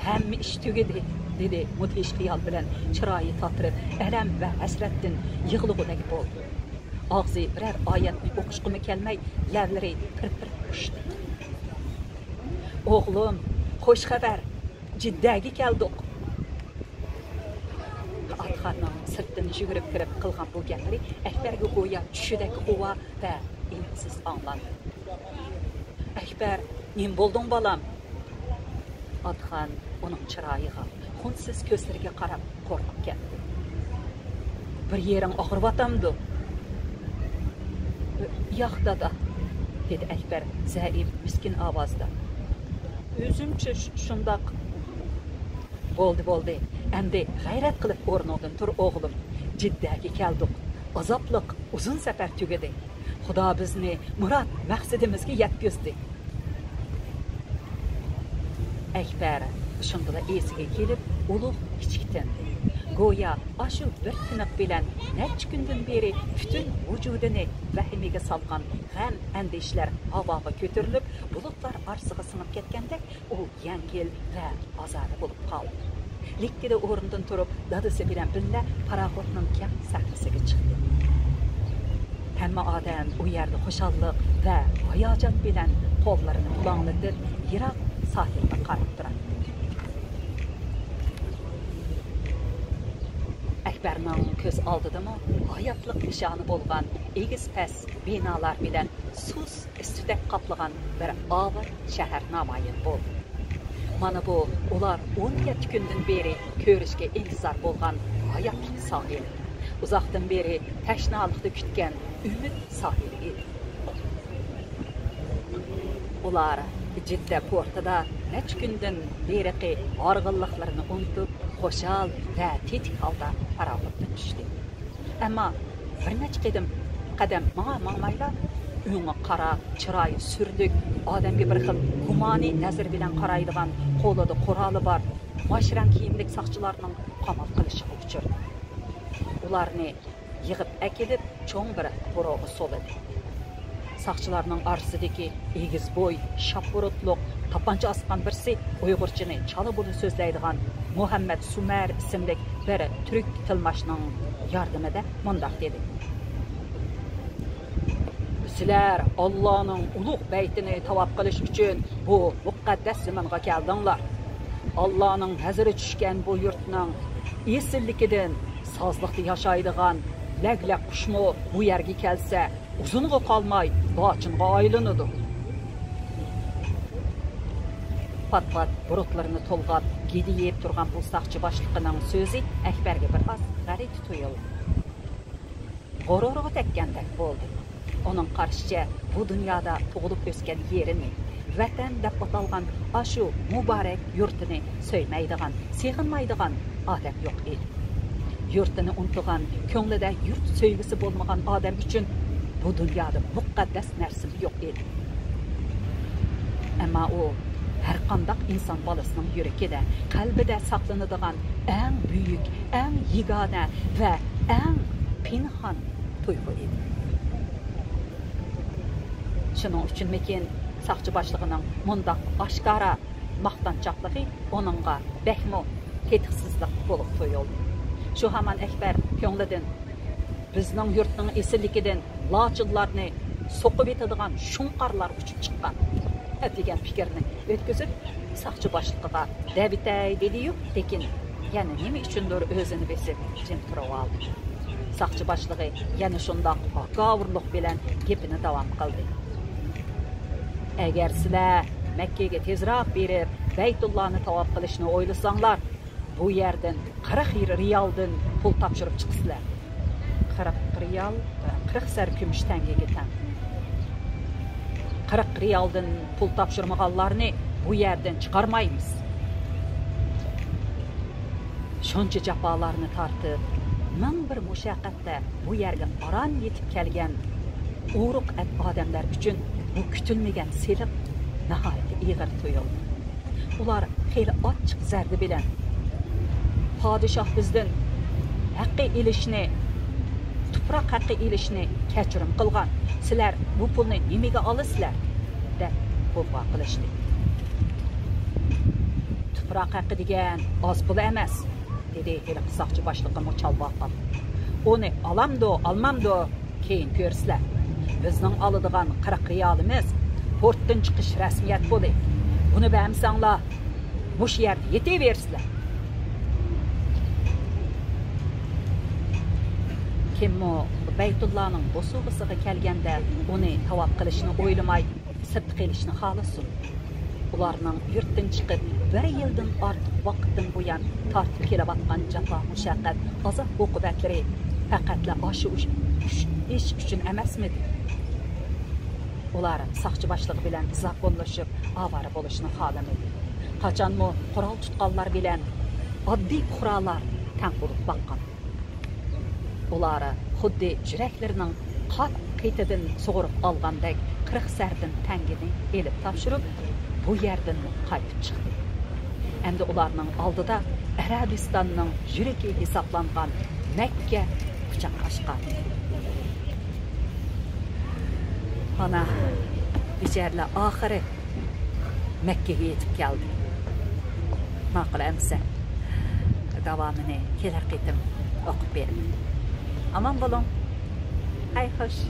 «ھەممە ئىش تۈگىدى»، دېدى مۇدھىش خىيال بىلەن، چىرايى تاتىرىپ، ئەلەم ۋە ھەسرەتتىن يىغلىغۇدەك بولدى. ئاغزى بىرەر ئايەتنى ئوقۇشقىمۇ كەلمەي، لەۋلىرى پىر-پىر ئۇچتى. «ئوغلۇم، خوش خەۋەر! جىددەگە كەلدۇق!» ئاتىخاننىڭ سىرتتىن يۈگۈرۈپ كىرىپ قىلغان بۇ گەپلىرى ئەكبەرگە گويا چۈشىدەك غۇۋا ۋە ئېنىقسىز ئاڭلاندى. «ئەكبەر، نېمە بولدۇڭ، بالام؟» ئاتىخان ئۇنىڭ چىرايىغا، خۇنسىز كۆزلىرىگە قاراپ قورقۇپ كەتتى. «بىر يېرىڭ ئاغرىۋاتامدۇ؟» «ياق، دادا»، دېدى ئەكبەر زەئىپ، مىسكىن ئاۋازدا. «ئۆزۈمچە ش-، شۇنداق.» «بولدى، بولدى. ئەمدى غەيرەت قىلىپ ئورنۇڭدىن تۇر، ئوغلۇم. جىددەگە كەلدۇق. ئازابلىق ئۇزۇن سەپەر تۈگىدى. خۇدا بىزنى مۇراد مەقسىتىمىزگە يەتكۈزدى.» ئەكبەر شۇندىلا ئېسىگە كېلىپ، ئۇلۇغ كىچىك تىندى. گويا ئاشۇ بىر تىنىق بىلەن نەچچە كۈندىن بېرى پۈتۈن ۋۇجۇدىنى ۋەھىمىگە سالغان غەم، ئەندىشىلەر ھاۋاغا كۆتۈرۈلۈپ، بۇلۇتلار ئارىسىغا سىڭىپ كەتكەندەك، ئۇ يەڭگىل ۋە ئازادە بولۇپ قالدى. لىككىدە ئورنىدىن تۇرۇپ، دادىسى بىلەن بىللە پاراخوتنىڭ كەڭ سەھنىسىگە چىقتى. ھەممە ئادەم ئۇ يەردە خۇشاللىق ۋە ھاياجان بىلەن قوللىرىنى پۇلاڭلىتىپ، يىراق ساھىلغا قاراپ تۇراتتى. ئەكبەرنىڭ كۆز ئالدىدىمۇ ھاياتلىق نىشانى بولغان ئېگىز-پەس بىنالار بىلەن سۇس ئىس-تۈتەك قاپلىغان بىر ئاۋات شەھەر نامايان بولدى. مانا بۇ ئۇلار ئون يەتتە كۈندىن بېرى كۆرۈشكە ئىنتىزار بولغان ھاياتلىق ساھىلى. ئۇزاقتىن بېرى تەشنالىقتا كۈتكەن ئۈمىد ساھىلى ئىدى. ئۇلار جىددە پورتىدا نەچچە كۈندىن بېرىقى ھارغىنلىقلىرىنى ئۇنتۇپ، خۇشال ۋە تېتىك ھالدا پاراخوتتىن چۈشتى. ئەمما بىر نەچچە قېدىم، قەدەم ماڭا ماڭمايلا، ئۆڭى قارا، چىرايى سۈرلۈك، ئادەمگە بىر خىل گۇمانىي نەزىرى بىلەن قارايدىغان، قولىدا قورالى بار، ماش رەڭ كىيىملىك ساقچىلارنىڭ قامال قىلىشىغا ئۇچرىدى. ئۇلارنى يىغىپ ئەكېلىپ، چوڭ بىر بۇروغا سولىدى. ساقچىلارنىڭ ئارىسىدىكى ئېگىز بوي، شاپبۇرۇتلۇق، تاپانچا ئاسقان بىرسى ئۇيغۇرچىنى چالا بۇلا سۆزلەيدىغان مۇھەممەد سۇمەر ئىسىملىك بىر تۈرك تىلماشنىڭ ياردىمىدە مۇنداق دېدى: «سىلەر ئاللانىڭ ئۇلۇغ بەيتىنى تاۋاپ قىلىش ئۈچۈن بۇ مۇقەددەس زېمىنغا كەلدىڭلار. ئاللانىڭ ھەزىرى چۈشكەن بۇ يۇرتنىڭ ئېسىللىكىدىن، سازلىقتا ياشايدىغان لەگلەك قۇشمۇ بۇ يەرگە كەلسە، ئۇزۇنغا قالماي لاچىنغا ئايلىنىدۇ.» پات-پات بۇرۇتلىرىنى تولغاپ، گىدىيىپ تۇرغان بۇ ساقچى باشلىقىنىڭ سۆزى ئەكبەرگە بىر ئاز غەلىتە تۇيۇلدى. غۇرۇرىغا تەگكەندەك بولدى. ئۇنىڭ قارىشىچە، بۇ دۇنيادا تۇغۇلۇپ ئۆسكەن يېرىنى، ۋەتەن دەپ ئاتالغان ئاشۇ مۇبارەك يۇرتىنى سۆيمەيدىغان، سېغىنمايدىغان ئادەم يوق ئىدى. يۇرتىنى ئۇنتۇغان، كۆڭلىدە يۇرت سۆيگۈسى بولمىغان ئادەم ئۈچۈن بۇ دۇنيادا مۇقەددەس نەرسىمۇ يوق ئىدى. ئەمما ئۇ ھەرقانداق ئىنسان بالىسىنىڭ يۈرىكىدە، قەلبىدە ساقلىنىدىغان ئەڭ بۈيۈك، ئەڭ يېگانە ۋە ئەڭ پىنھان تۇيغۇ ئىدى. شۇنىڭ ئۈچۈنمىكىن، ساقچى باشلىقىنىڭ مۇنداق ئاشكارا ماختانچاقلىقى ئۇنىڭغا بەكمۇ تېتىقسىزلىق بولۇپ تۇيۇلدى. شۇ ھامان ئەكبەر كۆڭلىدىن: «بىزنىڭ يۇرتنىڭ ئېسىللىكىدىن لاچىنلارنى سوقۇۋېتىدىغان شۇڭقارلار ئۇچۇپ چىققان» دېگەن پىكىرنى ئۆتكۈزۈپ، ساقچى باشلىقىغا دەۋېتەي دېدىيۇ، لېكىن يەنە نېمە ئۈچۈندۇر ئۆزىنى بېسىپ، جىم تۇرۇۋالدى. ساقچى باشلىقى يەنە شۇنداق ھاكاۋۇرلۇق بىلەن گېپىنى داۋام قىلدى. ئەگەر سىلەر مەككىگە تېزراق بېرىپ، بەيتۇللانى تاۋاپ قىلىشنى ئويلىساڭلار، بۇ يەردىن قىرىق رىيالدىن پۇل تاپشۇرۇپ چىقىسىلەر. قىرىق رىيال، قىرىق سەر كۈمۈش تەڭگىگە تەڭ. قىرىق رىيالدىن پۇل تاپشۇرمىغانلارنى بۇ يەردىن چىقارمايمىز. شۇنچە جاپالارنى تارتىپ، مىڭ بىر مۇشەققەتتە بۇ يەرگە ئاران يېتىپ كەلگەن ئورۇق ئەت ئادەملەر ئۈچۈن بۇ كۈتۈلمىگەن سېلىق ناھايىتى ئېغىر تۇيۇلدى. ئۇلار خېلى ئاچچىق زەردە بىلەن، «پادىشاھ بىزدىن ھەققى ئېلىشنى، تۇپراق ھەققى ئېلىشنى كەچۈرۈم قىلغان. سىلەر بۇ پۇلنى نېمىگە ئالىسىلەر؟» دەپ غوۋغا قىلىشتى. «تۇپراق ھەققى دېگەن ئاز پۇل ئەمەس»، دېدى ھېلىقى ساقچى باشلىقىمۇ چالۋاقاپ. «ئۇنى ئالامدۇ، ئالمامدۇ، كېيىن كۆرىسىلەر. بىزنىڭ ئالىدىغان قىرىق رىيالىمىز پورتتىن چىقىش رەسمىيەت پۇلى. بۇنى بەرمىسەڭلار، مۇشۇ يەردە يېتىۋېرىسىلەر.» كىممۇ بەيتۇللانىڭ بوسۇغىسىغا كەلگەندە ئۇنى تاۋاپ قىلىشنى ئويلىماي، سىرتتا قېلىشنى خالىسۇن. ئۇلارنىڭ يۇرتتىن چىقىپ بىر يىلدىن ئارتۇق ۋاقىتتىن بۇيان تارتىپ كېلىۋاتقان جاپا مۇشەققەت، ئازاب ئوقۇبەتلىرى پەقەتلا ئاشۇ ئۈچ-، ئۈچ ئىش ئۈچۈن ئەمەسمىدى؟ ئۇلار ساقچى باشلىقى بىلەن زاكونلىشىپ ئاۋارە بولۇشنى خالىمىدى. قاچانمۇ قورال تۇتقانلار بىلەن ئاددىي پۇقرالار تەڭ بولۇپ باققان. ئۇلار خۇددى يۈرەكلىرىنىڭ قان قېتىدىن سۇغۇرۇپ ئالغاندەك قىرىق سەردىن تەڭگىنى ئېلىپ تاپشۇرۇپ، بۇ يەردىن قايتىپ چىقتى. ئەمدى ئۇلارنىڭ ئالدىدا ئەرەبىستاننىڭ يۈرىكى ھېسابلانغان مەككە قۇچاق ئاچقان. مانا، بىچارىلەر ئاخىرى مەككىگە يېتىپ كەلدى. ماقۇل ئەمىسە، داۋامىنى كېلەر قېتىم ئوقۇپ بېرىمەن. ئامان بولۇڭ. ھەي خوش.